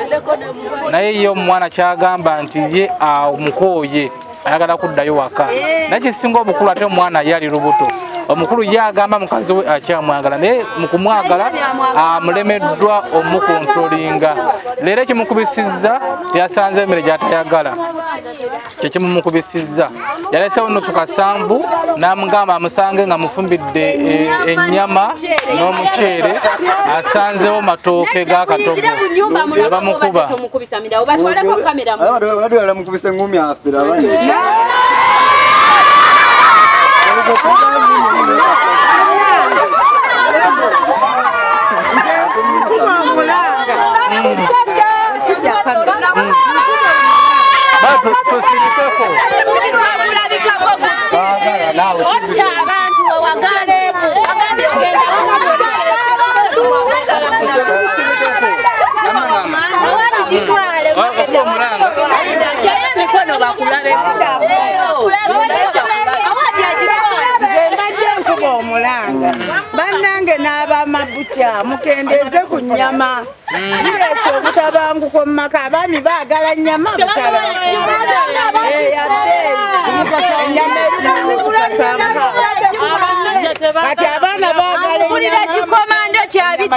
S4: naye ye omwana ky'agamba nti ye amukooye ayagala kuddayo waka. Naye kisinga obukulu ate omwana ye ali lubuto. Omukulu ye agamba mukazi we akyamwagala naye mu kumwagala amulemeddwa omukontrolinga. Leero ekimukubisizza teyasanze emmere gy'atayagala. Kye kimumukubisizza. Yalesewo nusu kasanvu n'amugamba amusange nga mufumbidde ennyama n'omuceere asanzewo matooke ga katogo ne bamukuba.
S3: Tomukubisa mindawo batwaleko kamera mu.
S5: Abadde balamukubisa engumi afira abandi.
S4: Tusirikeko.
S3: Otta abantu wawagale wagambye ogenda awali gitwale emikono bakulabeko. Awali agitwale.
S2: Nze mbadde nkuba omulanga. Bannange n'abamabukya mukendeeze ku ku nnyama. Kireese obutabanguko mu maka, abaami baagala nnyama. Kati abaana baagala
S1: amugulira kikomando kya 5.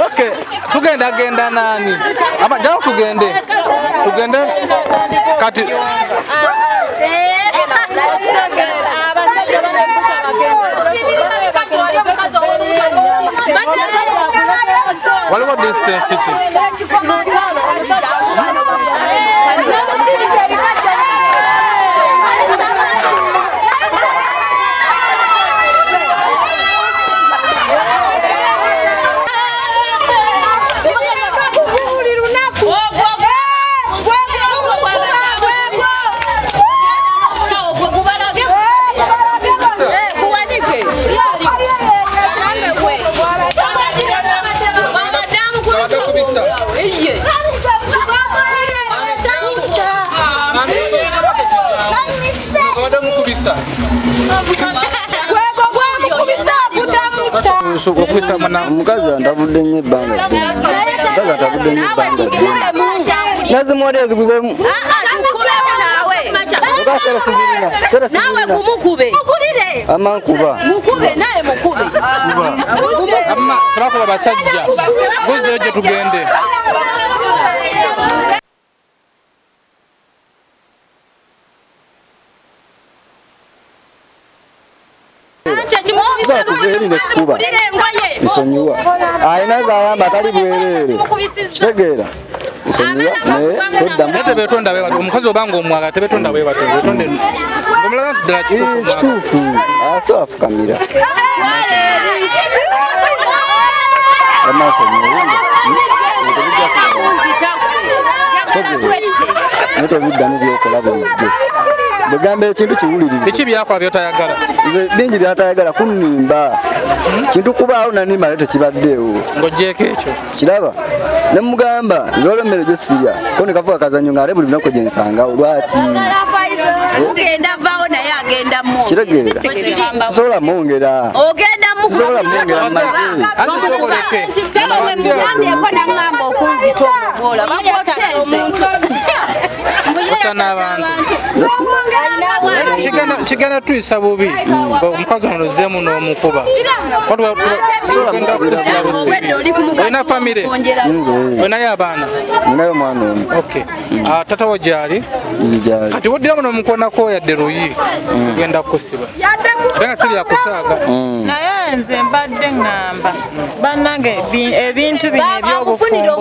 S4: Okay, tugenda genda nani? Aba jawo tugende. Tugende kati waliwo distance ki?
S5: Omukazi antabudde nnyo ebbanga. Omukazi antabudde nnyo ebbanga. Nazimuwadde eziguzeemu.
S3: Nawe gumukube.
S5: Ama nkuba.
S3: Mukube naye mukube.
S4: Amma tulakuba basajja. Guzeeyo gye tugende.
S5: Nsonyiwa. Alina z'ayamba tali bwereere. Kitegeera. Nsonyiwa naye toddamu.
S4: Naye tebeetonda bwe batyo. Omukazi obanga omwagala tebeetonda bwe batyo. Beetonde ng'omulaga nti ddala kituufu.
S5: Kituufu. Aso afukamira. Amaaso nsonyiwa. Naye tobiddamu by'okola bulijjo. Bwegamba ekintu kiwulirize.
S4: Biki byakola by'otayagala?
S5: Nze bingi by'atayagala kunnimba. Kintu kubaawo nannimba naye tekibaddeewo.
S4: Ng'oggyeeko ekyo.
S5: Kiraba? Ne mugamba nze olwo emmere gye sirya ko ne kafuuka kazannyo ng'ate buli lunaku gye nsangawo lwaki?
S3: Mugenda vaawo naye agenda mwongera.
S5: Kitegeera? Sisobola mwongera.
S3: Ogenda
S5: Sisobola mwongera maze.
S3: Sebo bwe mugambyeko n'aŋŋamba okunzita omugola bakwoteze.
S4: Kigenda tuyisa bubi omukazi ono ozzeemu n'omukuba. Tugenda kusiba busibi. Olina famire? Olinayo abaana?
S5: Ninayo omwana omu.
S4: Okay. Taata wo gy'ali? Kati woddiramu n'omukoonako yadde luyi tugenda kukusiba. Ate nga si byakusaaga.
S6: Naye nze mbadde ŋŋamba bannange ebintu bino eby'obufumbo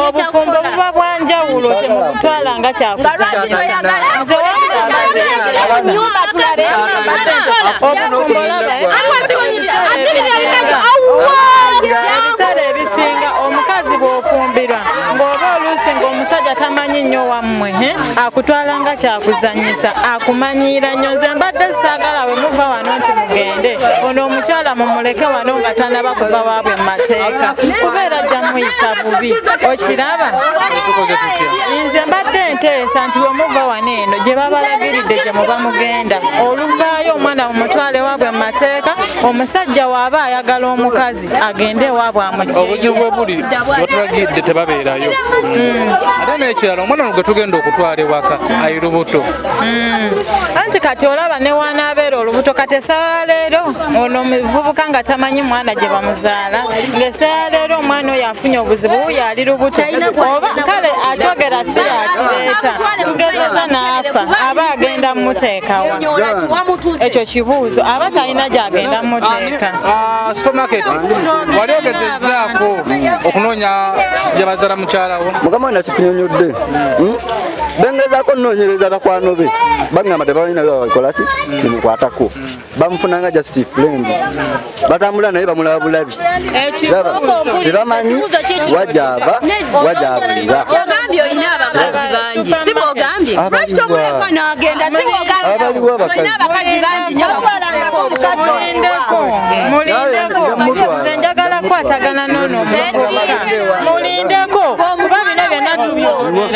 S6: obufumbo buba bwa njawulo temubutwala nga kyakusanyusa. Nze ebiseera ebisinga omukazi bw'ofumbirwa ng'oba oluusi ng'omusajja tamanyi nnyo wammwe akutwala nga kyakuzannyisa akumanyiira nnyo. Nze mbadde saagala bwe muva wano nti mugende ono omukyala mumuleke wano nga tannaba kuva waabwe mu mateeka kubeera ajja muyisa bubi okiraba. Nze mbadde nteesa nti bwe muva wano eno gye babalagiridde gye muba mugenda oluvaayo omwana mumutwale waabwe mu mateeka omusajja waaba ayagala omukazi agende waabwe amugye.
S4: Obuzibu bwe buli bwetulagidde tebabeerayo. Ate n'ekirala omwana ono gwe tugenda okutwala ewaka ayi lubuto.
S6: Anti kati olaba ne wanaabeera olubuto kati essaawa leero ono muvubuka nga tamanyi mwana gye bamuzaala ng'essaawa leero omwana oyo afunye obuzibu wuuyo ali lubuto oba kale akyogera si yakireeta tugezeza n'afa aba agenda mmuteekawa. Ekyo kibuuzo aba talina gy'agenda mmuteeka.
S4: Supermarket wali ogezezzaako okunoonya gye bazaala mukyala wo?
S5: Mukama wange nakikunyonnyodde. Bengezaako nnoonyereza bakwano be baŋŋamba tebalina bye bakola ki kimukwatako. Bamufunanga just friend. Batambula naye bamulaba bulabi. Tebamanyi wajaba wajabulira.
S3: Ogambye olina abakazi bangi si bw'ogambye? Lwaki tomuleka n'agenda si bw'ogambye? Olina abakazi bangi nnyo bakuseeko omukazi.
S6: Mulindeko nze njagala kukwatagana n'ono omuvubuka. Mulindeko kuba bino byonna tubyogera.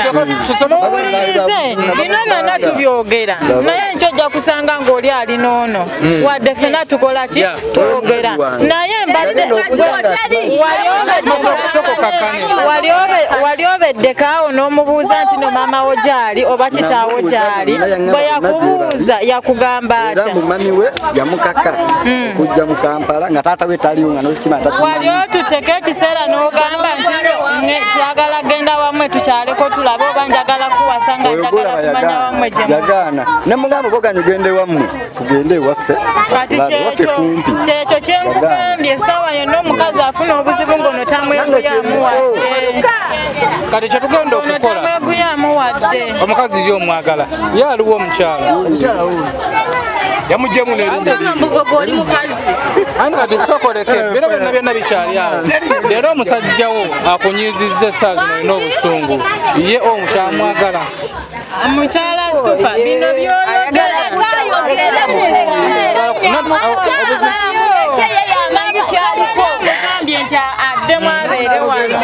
S6: Muwulirize bino byonna tubyogera naye nkyo kusanga ng'oli alina ono wadde ffenna tukola ki twogera naye mbadde wali obeddeko awo n'omubuuza nti no maama wo gy'ali oba kitaawo gy'ali bwe yakubuuza yakugamba atya?
S5: Era mumami we yamukaka kujja mu Kampala nga taata we taliwo nga n'okukima takimanyi.
S6: Wali otuteka ekiseera n'ogamba nti twagala genda wammwe tukyaleko tulabe oba njagala kuwasa nga njagala kumanya wammwe gye muli.
S5: Yagaana ne mugamba boganya ogende wammwe tugende ewaffe.
S6: Kati kyekyo kye nkugambye essaawa yonna omukazi afuna obuzibu ng'ono tamweguyamuwadde.
S4: Kati kye tugenda okukola
S6: tamweguyamuwadde.
S4: Omukazi ye omwagala ye aliwo omukyala yamuggyemu n'erinnya
S3: oli mukazi.
S4: Anti kati sookoleke bino byonna byonna bikyali awo. Leero omusajja wo akunyiizizza essaawa zino olina obusungu ye omukyamwagala.
S6: Mukyala Super bino by'oyogera mugambye nti addemu abeere wano.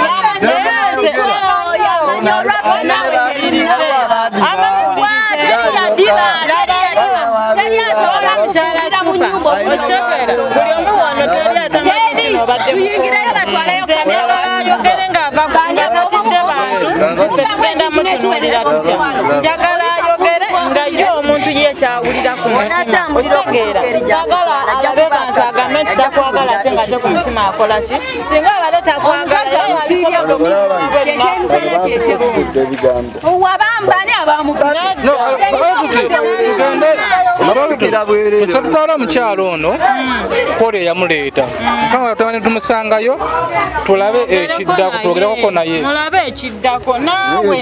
S6: Njagala ayogere nga ye omuntu ye kyawulira ku mutima okitegeera. Njagala alabe bantu agambe nti takwagala ate nga ate ku mutima akola ki? Singa abadde takwagala
S4: tutwala omukyalo ono koli eyamuleeta mukama katonda tumusangayo tulabe ekiddako twogerekoko naye
S6: mulabe ekiddako naawe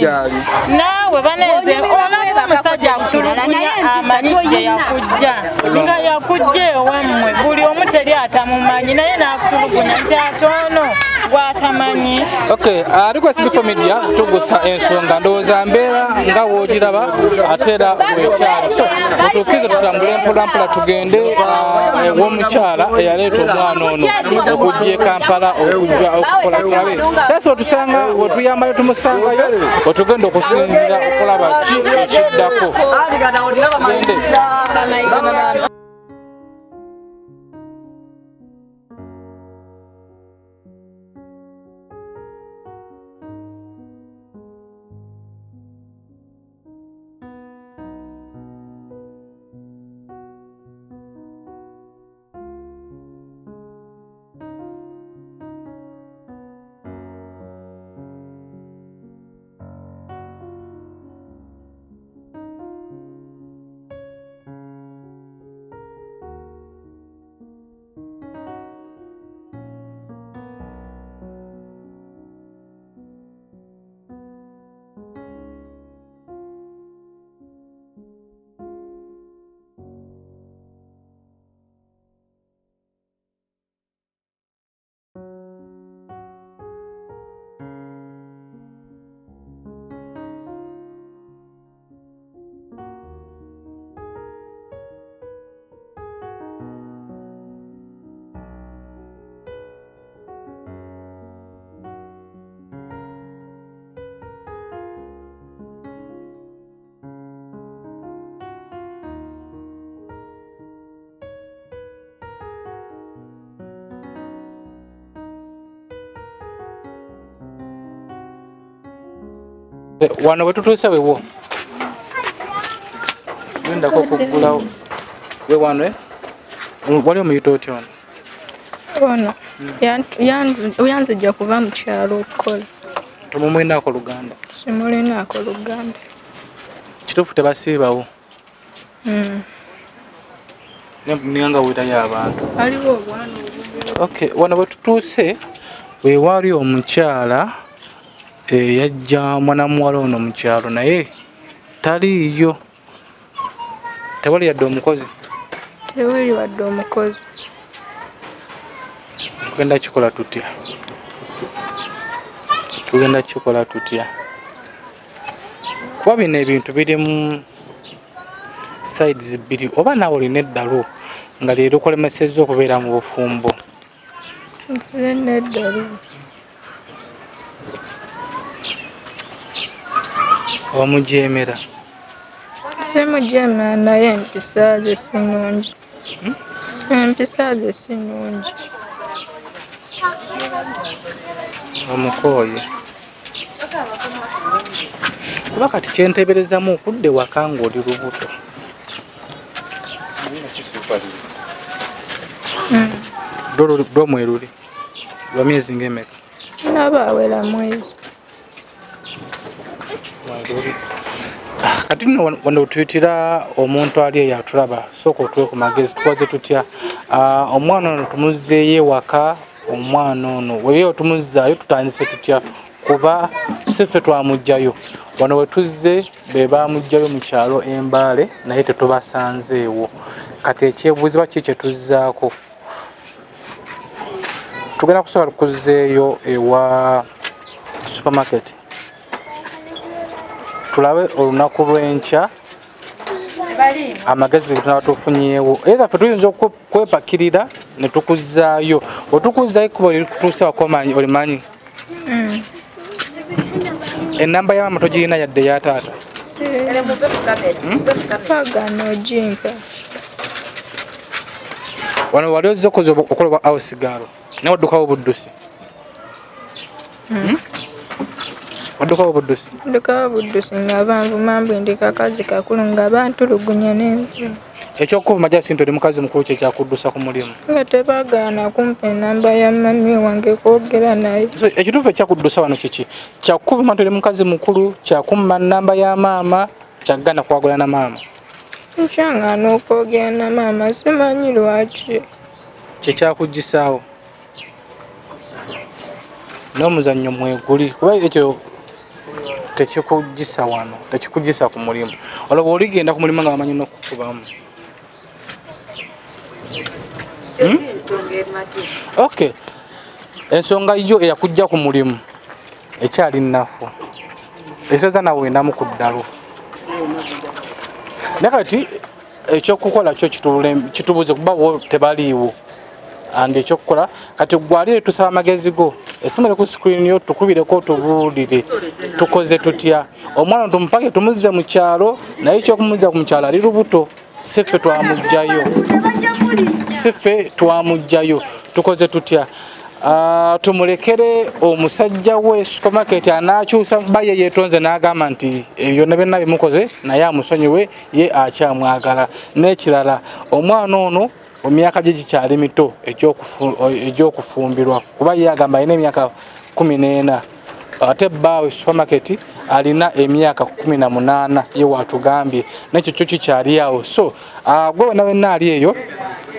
S6: naawe banenze olaba omusajja akutulugunya amanyi gye yakujja nga yakujja ewammwe buli omu teri atamumanyi naye n'akutulugunya nti ate ono gw'atamanyi.
S4: Okay, request before media tugusa ensonga ndowooza mbeera nga w'ogiraba ate era wekyali so otukkirize tutambule mpola mpola tugende ew'omukyala eyaleeta omwana ono okujja e Kampala okujja okukola tulabe sasa otusanga wetuyambayo tumusangayo otugenda okusinziira okulaba ki ekiddako. Tugende. Wano wetutuuse wewo gendako okuggulawo we wano wali omuyita otya ono?
S6: Ono yanzijja kuva mu kyalo okukola.
S4: Tomumulinaako luganda?
S6: Simulinaako luganda.
S4: Kituufu tebasiibawo? Naye nga wetayo abantu.
S6: Waliwo obwana obubiri.
S4: Okay, wano wetutuuse we wali omukyala yajja mwana muwala ono mu kyalo naye taliiyo. Tewali yadde omukozi?
S6: Tewali wadde omukozi.
S4: Tugenda kikola tutya? Tugenda kikola tutya? Kuba bino ebintu biri mu sides bbiri oba naawe olina eddalu nga leero okolemesezza okubeera mu bufumbo.
S6: Nze neddalu.
S4: Omujemera?
S6: Simujemera naye empisa ze si nnungi. Empisa ze si nnungi.
S4: Omukooye. Kuba kati kyenteeberezamu okudda ewaka ng'oli lubuto. Lwo mweruli lwa myezi ng'emeka?
S6: Nabawera mwezi.
S4: Kati nno wano otuyitira omuntu ali eyo atulaba, sooka otuwe ku magezi tukoze tutya? Omwana ono tumuzzeeyo ewaka, omwana ono webe otumuzzaayo tutandise tutya? Kuba si ffe twamuggyayo. Wano we tuzze be baamuggyayo mu kyalo e Mbale naye tetubasanzeewo. Kati ekyebuuzibwa ki kye tuzzaako? Tugenda kusooka tukuzzeeyo ewa supermarket. Tulabe olunaku lw'enkya amagezi ge tunaba tufunyeewo. Era ffe tuyinza okwepakirira ne tukuzzaayo. Otukuzzaayo ekkubo lirikutuusa waka olimanyi? Ennamba ya maama togirina yadde ya taata?
S6: Pagano ogimpa.
S4: Wano wali ozze okola obwa awusigaalo naye waddukawo buddusi? Waddukawo buddusi?
S6: Ddukawo buddusi nga banvuma mbu ndi kakazi kakulu nga bantulugunya n'ensi.
S4: Ekyokuvuma jasi nti oli mukazi mukulu kye kyakuddusa ku mulimu?
S6: Nga tebagaana kumpa ennamba ya mami wange kwogera naye.
S4: So ekituufu ekyakuddusa wano kiki? Kyakuvuma nti oli mukazi mukulu, kyakumma nnamba ya maama, kyagaana kwagula na maama?
S6: Nkyangaana okwogera na maama simanyi lwaki.
S4: Kye kyakuggisaawo? N'omuzannyo mweguli kuba ekyo tekikugisa wano, tekikugisa ku mulimu. Olwo bw'oligenda ku mulimu nga bamanyi n'okukubamu. Okay. Ensonga yo eyakujja ku mulimu ekyali nnafu. Ekitegeeza naawe wendamu ku ddalu. Naye kati ekyokukola kyo kitubuze kuba bo tebaliiwo. And ekyokukola kati gwali tusaba amagezi go. Essimu eri ku screen yo tukubireko tubuulire tukoze tutya. Omwana tumupake tumuzze mu kyalo naye ekyokumuzza mu kyalo ali lubuto. Si ffe twamuggyayo. Si ffe twamuggyayo. Tukoze tutya? Tumulekere omusajja we supermarket anaakyusa kuba ye yeetonze n'agamba nti byonna byonna bimukoze naye amusonyiwe ye akyamwagala. N'ekirala omwana ono emyaka gye gikyali mito egy'okufumbirwa kuba ye agamba alina emyaka 14 ate bbaawe supermarket alina emyaka 18 ye watugambye n'ekyo kyo kikyali awo. So gwe wenna wenna ali eyo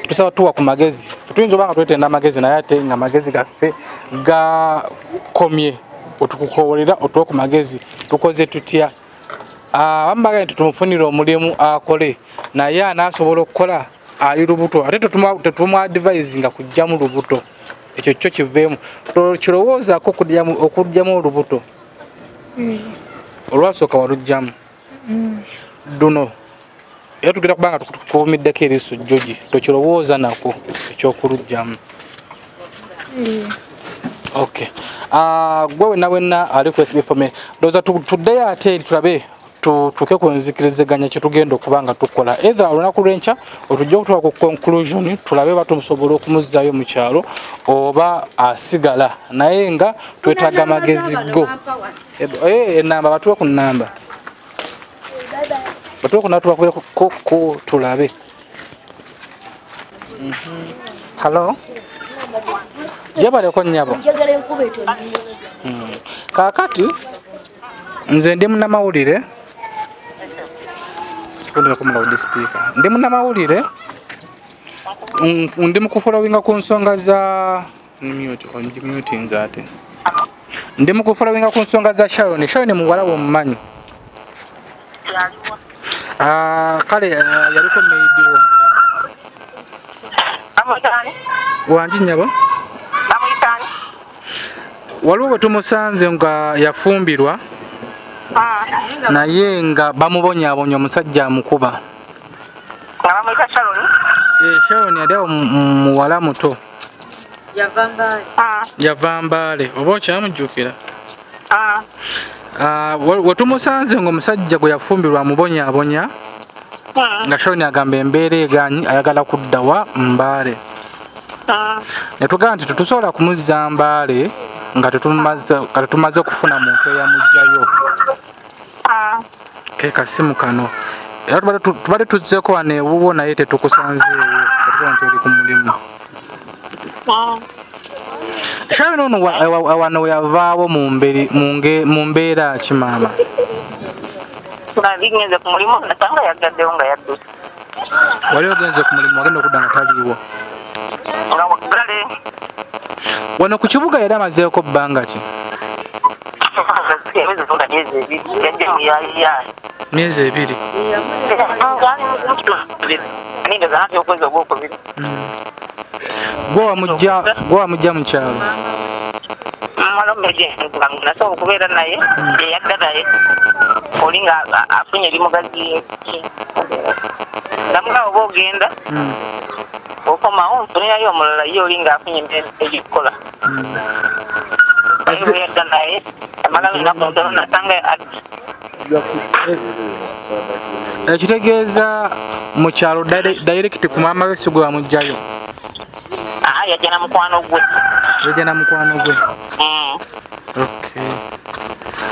S4: tusaba tuwa ku magezi. Ffe tuyinza oba nga twetenda amagezi naye ate nga amagezi gaffe gakomye otukukoolera otuwe ku magezi tukoze tutya? Abamu bagambye nti tumufunire omulimu akole naye anaasobola okukola ali lubuto ate tetumuadvisinga kuggyamu lubuto. Ekyo kyo kiveemu. Kirowoozaako okuggyamu olubuto. Olwasooka waluggyamu. Luno era tugenda kuba nga tukuumiddeko eriiso jjogi tokirowooza nako ekyokuluggyamu. Okay. Gwe wenna wenna ali ku SB Family ndowooza tuddeyo ate eri tulabe tutuuke ku nzikiriziganya kye tugenda okuba nga tukola. Either olunaku lw'enkya otujja okutuuka ku conclusion tulabe oba tumusobola okumuzzaayo mu kyalo oba asigala naye nga twetaaga amagezi go. Ennamba batuwe ku nnamba. Batuwe ku nnamba tubakubireko tulabe. Hello? Gyebaleko nnyabo. Kaakati nze ndi munnamawulire. Ndi munnamawulire ndi mu kufolowinga ku nsonga za ndi mu kufolowinga ku nsonga za Sharon. Sharon muwala wo mumanyi? Kale yaliko maid wo. Wangi nnyabo? Waliwo bwe tumusanze nga yafumbirwa naye nga bamubonyaabonya omusajja amukuba. Sharon yali awo muwala muto. Yava Mbale. Oba okyamujjukira? Wetumusanze ng'omusajja gwe yafumbirwa amubonyaabonya nga Sharon agamba embeera egaanyi ayagala kuddawa Mbale. Ne tugamba nti tetusobola kumuzza Mbale nga tetumaze kufuna muntu eyamuggyayo. Ke kasimu kano. Era tubadde tuzzeeko wano ewuwo naye tetukusanzeewo, katugamba nti oli ku mulimu. Sharon ono wano we yavaawo mu mbeera ki maama?
S7: Nali ngenze ku mulimu nasanga yagaddewo nga yadduse.
S4: Wali ogenze ku mulimu wagenda okudda nga taliiwo.
S7: Nga waggale.
S4: Wano ku kibuga yali amazeeko bbanga ki? Myezi ebiri. Gwe wamujja mu kyalo?
S7: Nasobola okubeera naye yeyadda naye oli nga afunye ebimugazi namugaba oba ogenda okomawo nfunirayo omulala ye oli nga afunye ebikukola naye bwe yadda naye amala lunaku ntono nasanga
S4: Ekitegeeza mu kyalo direct ku maama we si gwe wamuggyayo?
S7: Yajja na mukwano gwe.
S4: Yajja na mukwano gwe. Okay.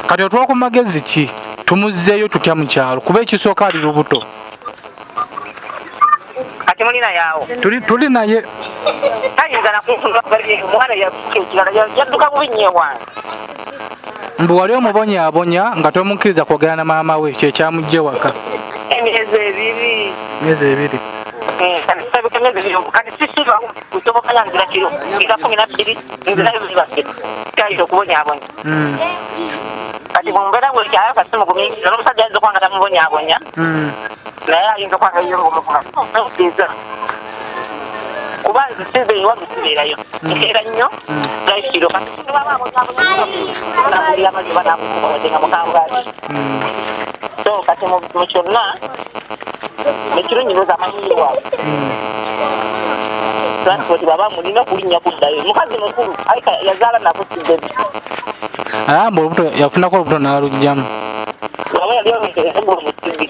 S4: Kati otuwa ku magezi ki? Tumuzzeeyo tutya mu kyalo? Kuba ekisooka ali lubuto.
S7: Kati muli naye awo?
S4: Tuli naye.
S7: Tayinza na kunfuna omwana ekirala yadduka bubi nnyo ewange.
S4: Mbu wali omubonyaabonya nga tomukkiriza kwogera na maama we kye kyamuggya ewaka.
S7: Emyezi ebiri.
S4: Myezi ebiri.
S7: Kati sisiba kusoboka nzira kiro nga 12 nzirayo bibaffe kyayita okubonyaabonya. Kati mu mbeera bwekyayo kati simugumiikiriza n'omusajja ayinza okuba nga tamubonyaabonya naye ayinza okuba nga ye ng'omuvuga kuba nze sinze ewange sibeerayo nkeera nnyo nzirayo kiro kati baba abonyaabonya amazzi banaamukuba wadde nga mukambwe ati. So kati mu kyonna ekirungi ndowooza amanyi waabwe. Transport baba mulina kulinnya kuddayo. Mukazi mukulu alika yazaala nako si bebi.
S4: Mbu olubuto yafunako olubuto n'aluggyamu.
S7: Bw'aba yali omusibi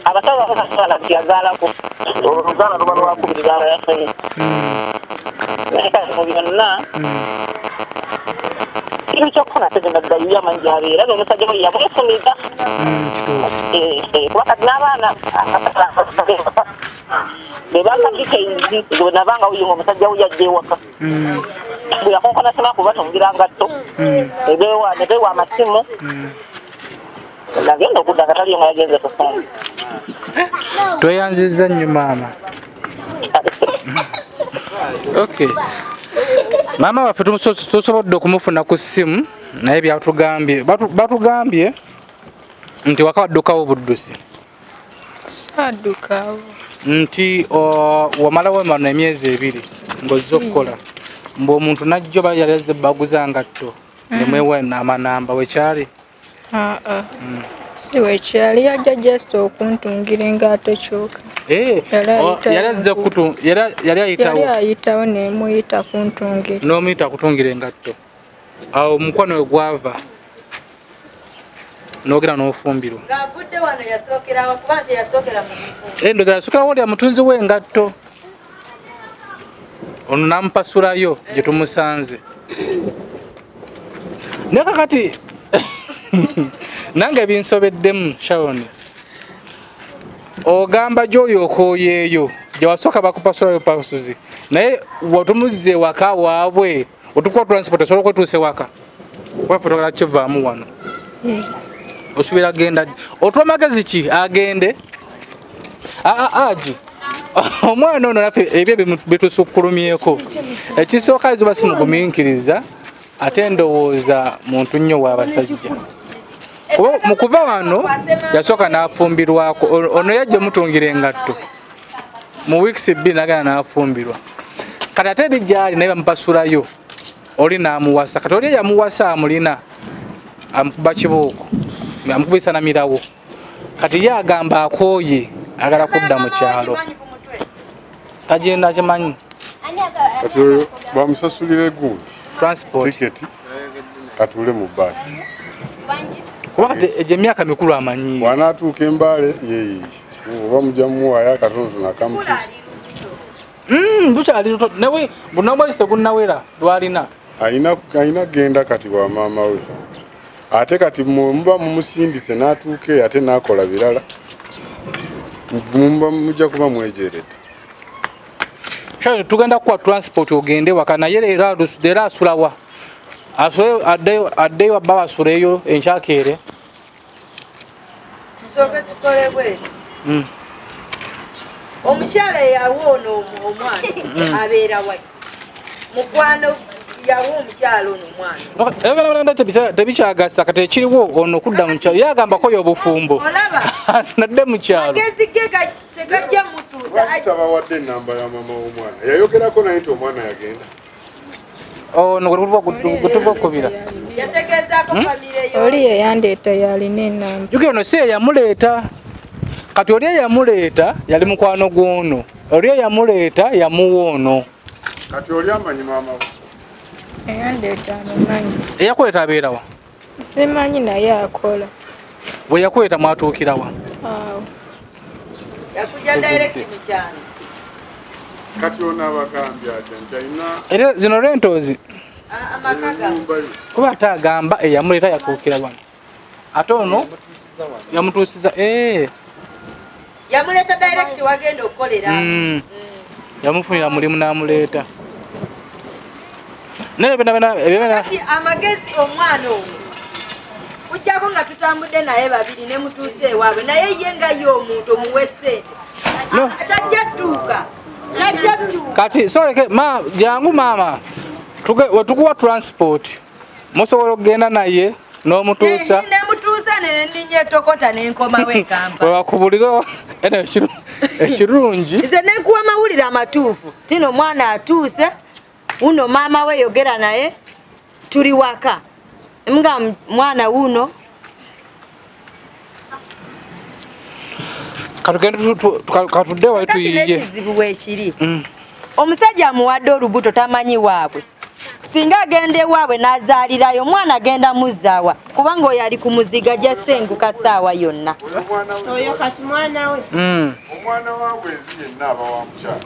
S7: abasawo babasaala nti yazaalako oluzaala luba lwakubiri lwaba yafunye. Naye kati mu byonna kintu ky'okufuna ssente nga ddayo amanyi gy'abeera n'omusajja we yamwefumiza. Kuba kati n'abaana be bampa details bwe nabanga oyo ng'omusajja we yajja ewaka. Bwe yakonkona sima kubatungira ngatto ne beewa amasimu nagenda okudda nga taliyo nga yagenze kusoma.
S4: Tweyanzizza nnyo maama. Okay. Maama waffe tusobodde okumufuna ku ssimu naye byatugambye batugambye nti waka waddukawo buddusi.
S6: Saddukawo.
S4: Nti wamalawo wano emyezi ebiri ng'ozze okukola mbu omuntu najjo yali azze baguza ngatto ne mwewa amanamba wekyali?
S6: Si wekyali yajja just okuntungira engatto kyokka.
S4: Yali ayitawo?
S6: Yali ayitawo nemuyita kuntungira.
S4: N'omuyita kutungira engatto. Awo omukwano we gwava n'ogenda n'ofumbirwa.
S1: Ng'avudde wano yasookera kuba nti yasookera mu bifo.
S4: Ndowooza yasookera wali mutunzi w'engatto. Ono n'amupasulayo gye tumusanze. Naye kakati nange binsobeddemu Sharon. Ogamba gy'oli okooyeeyo gye wasooka bakupasulayo pasuzi naye watumuzze waka waabwe otukuwa transport osobola okwetuusa ewaka kuba ffe twagala kivaamu wano. Osuubira genda otuwa magezi ki agende? Agi omwana ono naffe ebyo bitusukkulumyeko. Ekisooka ayinza oba simugumiikiriza ate ndowooza muntu nnyo w'abasajja. Kuba mu kuva wano yasooka n'afumbirwako ono yajja omutungira engatto mu weeks bbiri n'agenda n'afumbirwa. Kati ate eri gy'ali naye bamupasulayo oli n'amuwasa kati oli eyamuwasa amulina amukuba kibuuko amukubisa na mirawo. Kati ye agamba akooye agala kudda mu kyalo tagenda kimanyi.
S8: Kati oyo bamusasulira egundi
S4: transport
S8: tiketi Atuule mu bbaasi.
S4: Kuba egyo emyaka mikulu amanyi.
S8: Bw'anaatuuka embaale yeeyiye. Oba mujja mumuwaayo akatonotono akamutuusa.
S4: Lukyali luto nawe n'omwezi tegunnawera lwalina.
S8: Alina kugenda kati wa maama we. Ate kati muba mumusindise n'atuuka eyo ate n'akola birala. Muba mujja kuba mwejeredde.
S4: Sharon tugenda kuwa transport ogende waka naye era asula wa? Asule addeyo baba asuleyo enkyakeere.
S1: Tusooke tukole bweti. Omukyala yawa ono omwana abeera wa? Mukwano yawa omukyala ono omwana.
S4: Ebyo tebikyagasa kati ekiriwo ono kudda mu kyalo yagambako y'obufumbo.
S1: Olaba?
S4: Nadde mu kyalo.
S1: Amagezi ge tegajja mutuusa.
S8: Lwaki tabawadde ennamba ya maama w'omwana? Yayogerako naye nti omwana yagenda.
S4: Ono gwe tuva okukubira.
S1: Yategeezaako famire yo.
S6: Oli yeyandeeta yalina ennamba.
S4: Jjukira ono si ye yamuleeta. Kati oli eyamuleeta yali mukwano gw'ono. Oli eyamuleeta yamuwa ono.
S8: Kati oli amanyi maama we?
S6: Eyandeeta amumanyi.
S4: Eyakuleeta abeera wa?
S6: Simanyi naye akola.
S4: Bwe yakuleeta mwatuukira wa?
S6: Awo.
S1: Yakujja direct mu kyalo.
S8: Kati ono abagambye atya nti alina.
S4: Era zino rentozi.
S1: Amaka gaabwe.
S4: Kuba ate agamba eyamuleeta yatuukira wano. Ate ono yamutuusiza
S1: Yamuleeta direct wagenda okukolera.
S4: Yamufunira mulimu n'amuleeta. Naye byonna
S1: kati amagezi omwana ono kujjako nga tutambudde naye babiri ne mutuuse ewaabwe naye ye nga ye omuntu omuwe ssente. Tajja ttuuka. Tajja ttuuka.
S4: Kati soleke ma jangu maama wetukuwa transport musobola okugenda naye n'omutuusa.
S1: Nemutuusa nenninnya etokota nenkomawo e Kampala.
S4: Webakubulira eno ekirungi.
S1: Nze nenkuwa mawulire amatuufu. Tino omwana atuuse, uno maama we yogera naye tuli waka. Nga mwana uno.
S4: Katugende katudde wali tuyiye.
S1: Kati n'ekizibu weekiri. Omusajja amuwadde olubuto tamanyi waabwe. Singa agenda ewaabwe n'azaalirayo omwana agenda muzzaawa kubanga oyo ali ku muziga ajja ssenguka ssaawa yonna.
S9: Oyo kati mwana we.
S8: Omwana waabwe ensi yenna aba wa mukyala.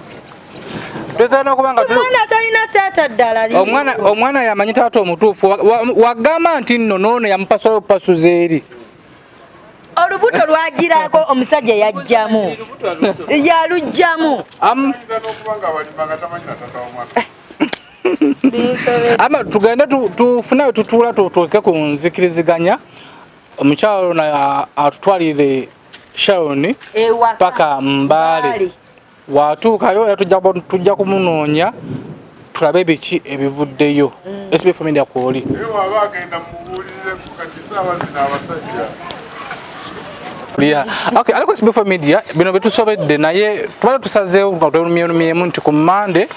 S1: Omwana talina taata ddala.
S4: Omwana yamanyi taata omutuufu wagamba nti nno n'ono yamupasula obupasuzi eri.
S1: Olubuto lwagirako omusajja yajjamu. Yaluggyamu.
S8: Ayinza n'okuba nga abalima nga tamanyi na taata w'omwana.
S4: Ama tugende tufune tutuula tutuuke ku nzikiriziganya omukyalo ono atutwalire Sharon paka Mbale. Watuukayo era tujja kumunoonya tulabe biki ebivuddeyo. SB Media kwoli.
S8: Naye bw'aba agenda mumubuulire kati essaawa zino abasajja.
S4: Yeah. Okay, aliko SB Media bino byetusobedde naye tubadde tusazeewo nga twelumyelumyemu nti ku Mmande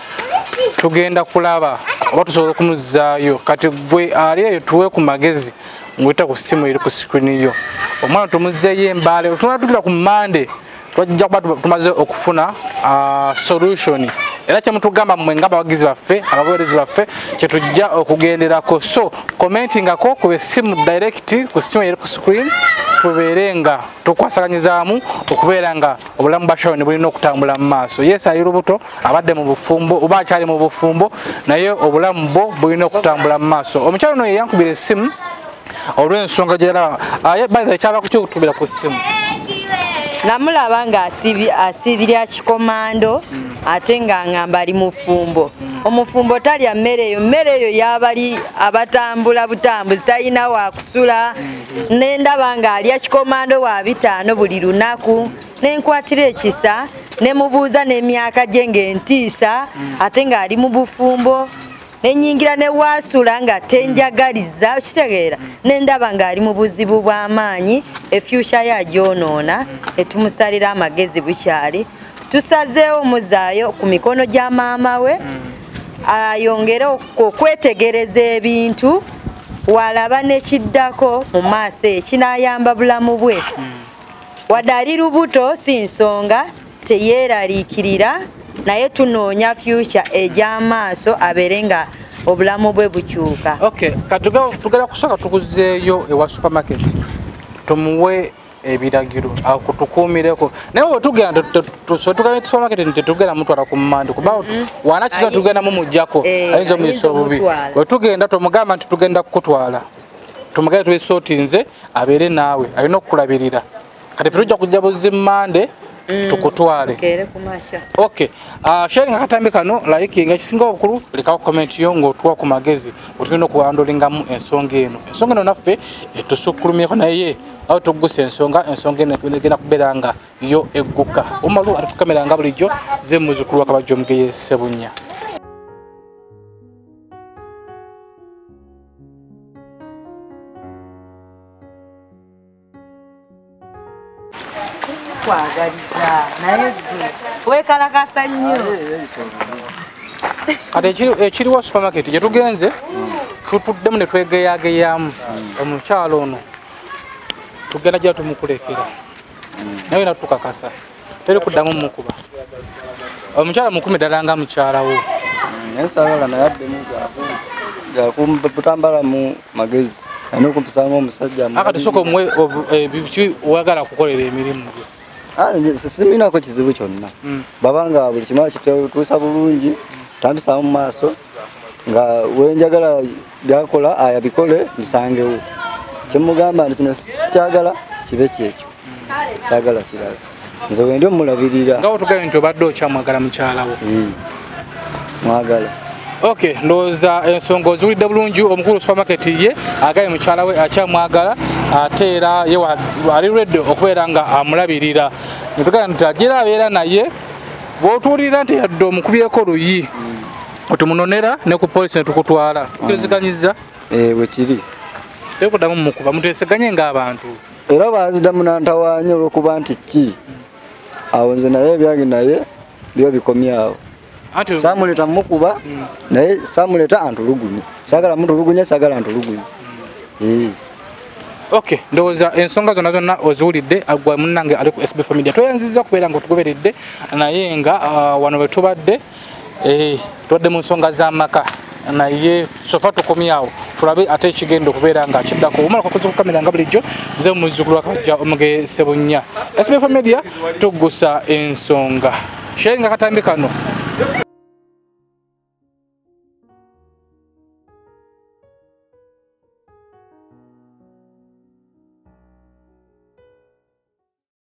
S4: tugenda kulaba oba tusobola okumuzzaayo. Kati gwe ali eyo tuwe ku magezi ng'oyita ku ssimu eri ku screen yo. Omwana tumuzzeeyo Embaale, tunatuukira ku Mmande twajja kuba tumaze okufuna solution. Era kyemutugamba mmwe ng'abawagizi baffe, abaweerezi baffe, kye tujja okugenderako. So commentingako ku essimu direct ku ssimu eri ku screen tubeere nga tukwasaganyizaamu okubeera nga obulamu bwa Sharon bulina okutambula mu maaso. Yes, ali lubuto, abadde mu bufumbo oba akyali mu bufumbo, naye obulamu bwo bulina okutambula mu maaso. Omukyala ono ye yankubira essimu olw'ensonga gye yalaba. By the way, kyava ku kyokutubira ku ssimu.
S1: Namulaba nga asibirya kikomando ate nga ngamba ali mufumbo. Omufumbo talya mmere eyo, mmere eyo y'abali abatambula butambuzi talina wakusula. Nendaba nga alya kikomando wa 5 buli lunaku. Nenkwatira ekisa nemubuuza n'emyaka gye ng'entiisa ate ng'ali mu bufumbo. Nenyingira ne waasula nga tenjagaliza okitegeera. Nendaba ng'ali mu buzibu bw'amaanyi, efyusha ye agyonoona, etumusalira amagezi bukyali. Tusazeewo muzaayo ku mikono gya maama we ayongere okwetegereza ebintu walaba n'ekiddako mu maaso ekinaayamba bulamu bwe. Wadde ali lubuto si nsonga, teyeeraliikirira, naye tunoonya future egy'amaaso abeere nga Obulamu bwe bukyuka.
S4: Okay, tugera kusooka tukuzeeyo ewa supermarket tumuwe ebiragiro akutukuumireko naye wetugenda tugenda supermarket nti tugenda mutwala ku mmande kuba wanakiza tugenda mumuggyako ayinza omuyisa obubi. Wetugenda tomugamba nti tugenda kukutwala, tumugaye twesotinze abeere naawe alina okukulabirira. Kati ffe tujja kujja buzzi mmande tukutwale. Okay, sharing akatambi kano, like nga kisinga obukulu, lekawo comment yo ng'otuwa ku magezi otugenda okuwandolingamu ensonga eno. Ensonga eno naffe tusukkulumyeko naye awo tugusa ensonga eno egenda kubeera nga yo egguka. Omalu ali ku kamera nga bulijjo ze muzzukulu wa Kabajja Omugeye Ssebunya.
S1: Kwagaliza naye gwe weekalakasa nnyo.
S4: Kati ekiriwo supermarket gye tugenze tutuddemu ne twegeyageyamu omukyalo ono tugenda gya tumukulekera naye natukakasa teri kuddamu mukuba. Omukyala mukumi ddala nga mukyala wo.
S5: Naye saagala naye addemu gakutambala mu magezi alina okumpisanga omusajja.
S4: Akati sooka omuwe biki oyagala kukolera emirimu gyo.
S5: Siminako kizibu kyonna babanga buli kimu akituusa bulungi tampisaamu mu maaso nga wenjagala byakola ayabikole mbisangewo. Kyemugamba nti kino sikyagala kibe kyekyo, saagala kirala, nze wendi omulabirira.
S4: Nga otugambye nti obadde okyamwagala mukyala wo.
S5: Mwagala.
S4: Okay, ndowooza ensonga oziwulidde bulungi. Omukulu supermarket ye agambye mukyala we akyamwagala ate era ye ali ready okubeera nga amulabirira. Netugamba nti agira abeera naye bw'otuwulira nti yadde omukubyeko luyi otumunonera ne ku poliisi ne tukutwala. Tukkiriziganyizza?
S5: Bwe kiri.
S4: Tekuddamu mukuba, muteeseganye ng'abantu.
S5: Era banziddamu nantawaanya olw'okuba nti ki awo nze naye ebyange naye byo bikomyawo. Saamuleta mukuba naye saamuleta antulugunye. Saagala mutulugunye, saagala antulugunye.
S4: Okay, ndowooza ensonga zonna zonna oziwulidde. Gwe munnange ali ku SB4 Media tweyanzizza okubeera nga otugoberedde naye nga wano we tubadde tubadde mu nsonga z'amaka naye sofa tukomyawo tulabe ate ekigenda okubeera nga kiddako. Omala kwakoze ku kamera nga bulijjo nze muzzukulu wa Kabajja Omugeye Ssebunya. SB4 Media tugusa ensonga. Sharing akatambi kano.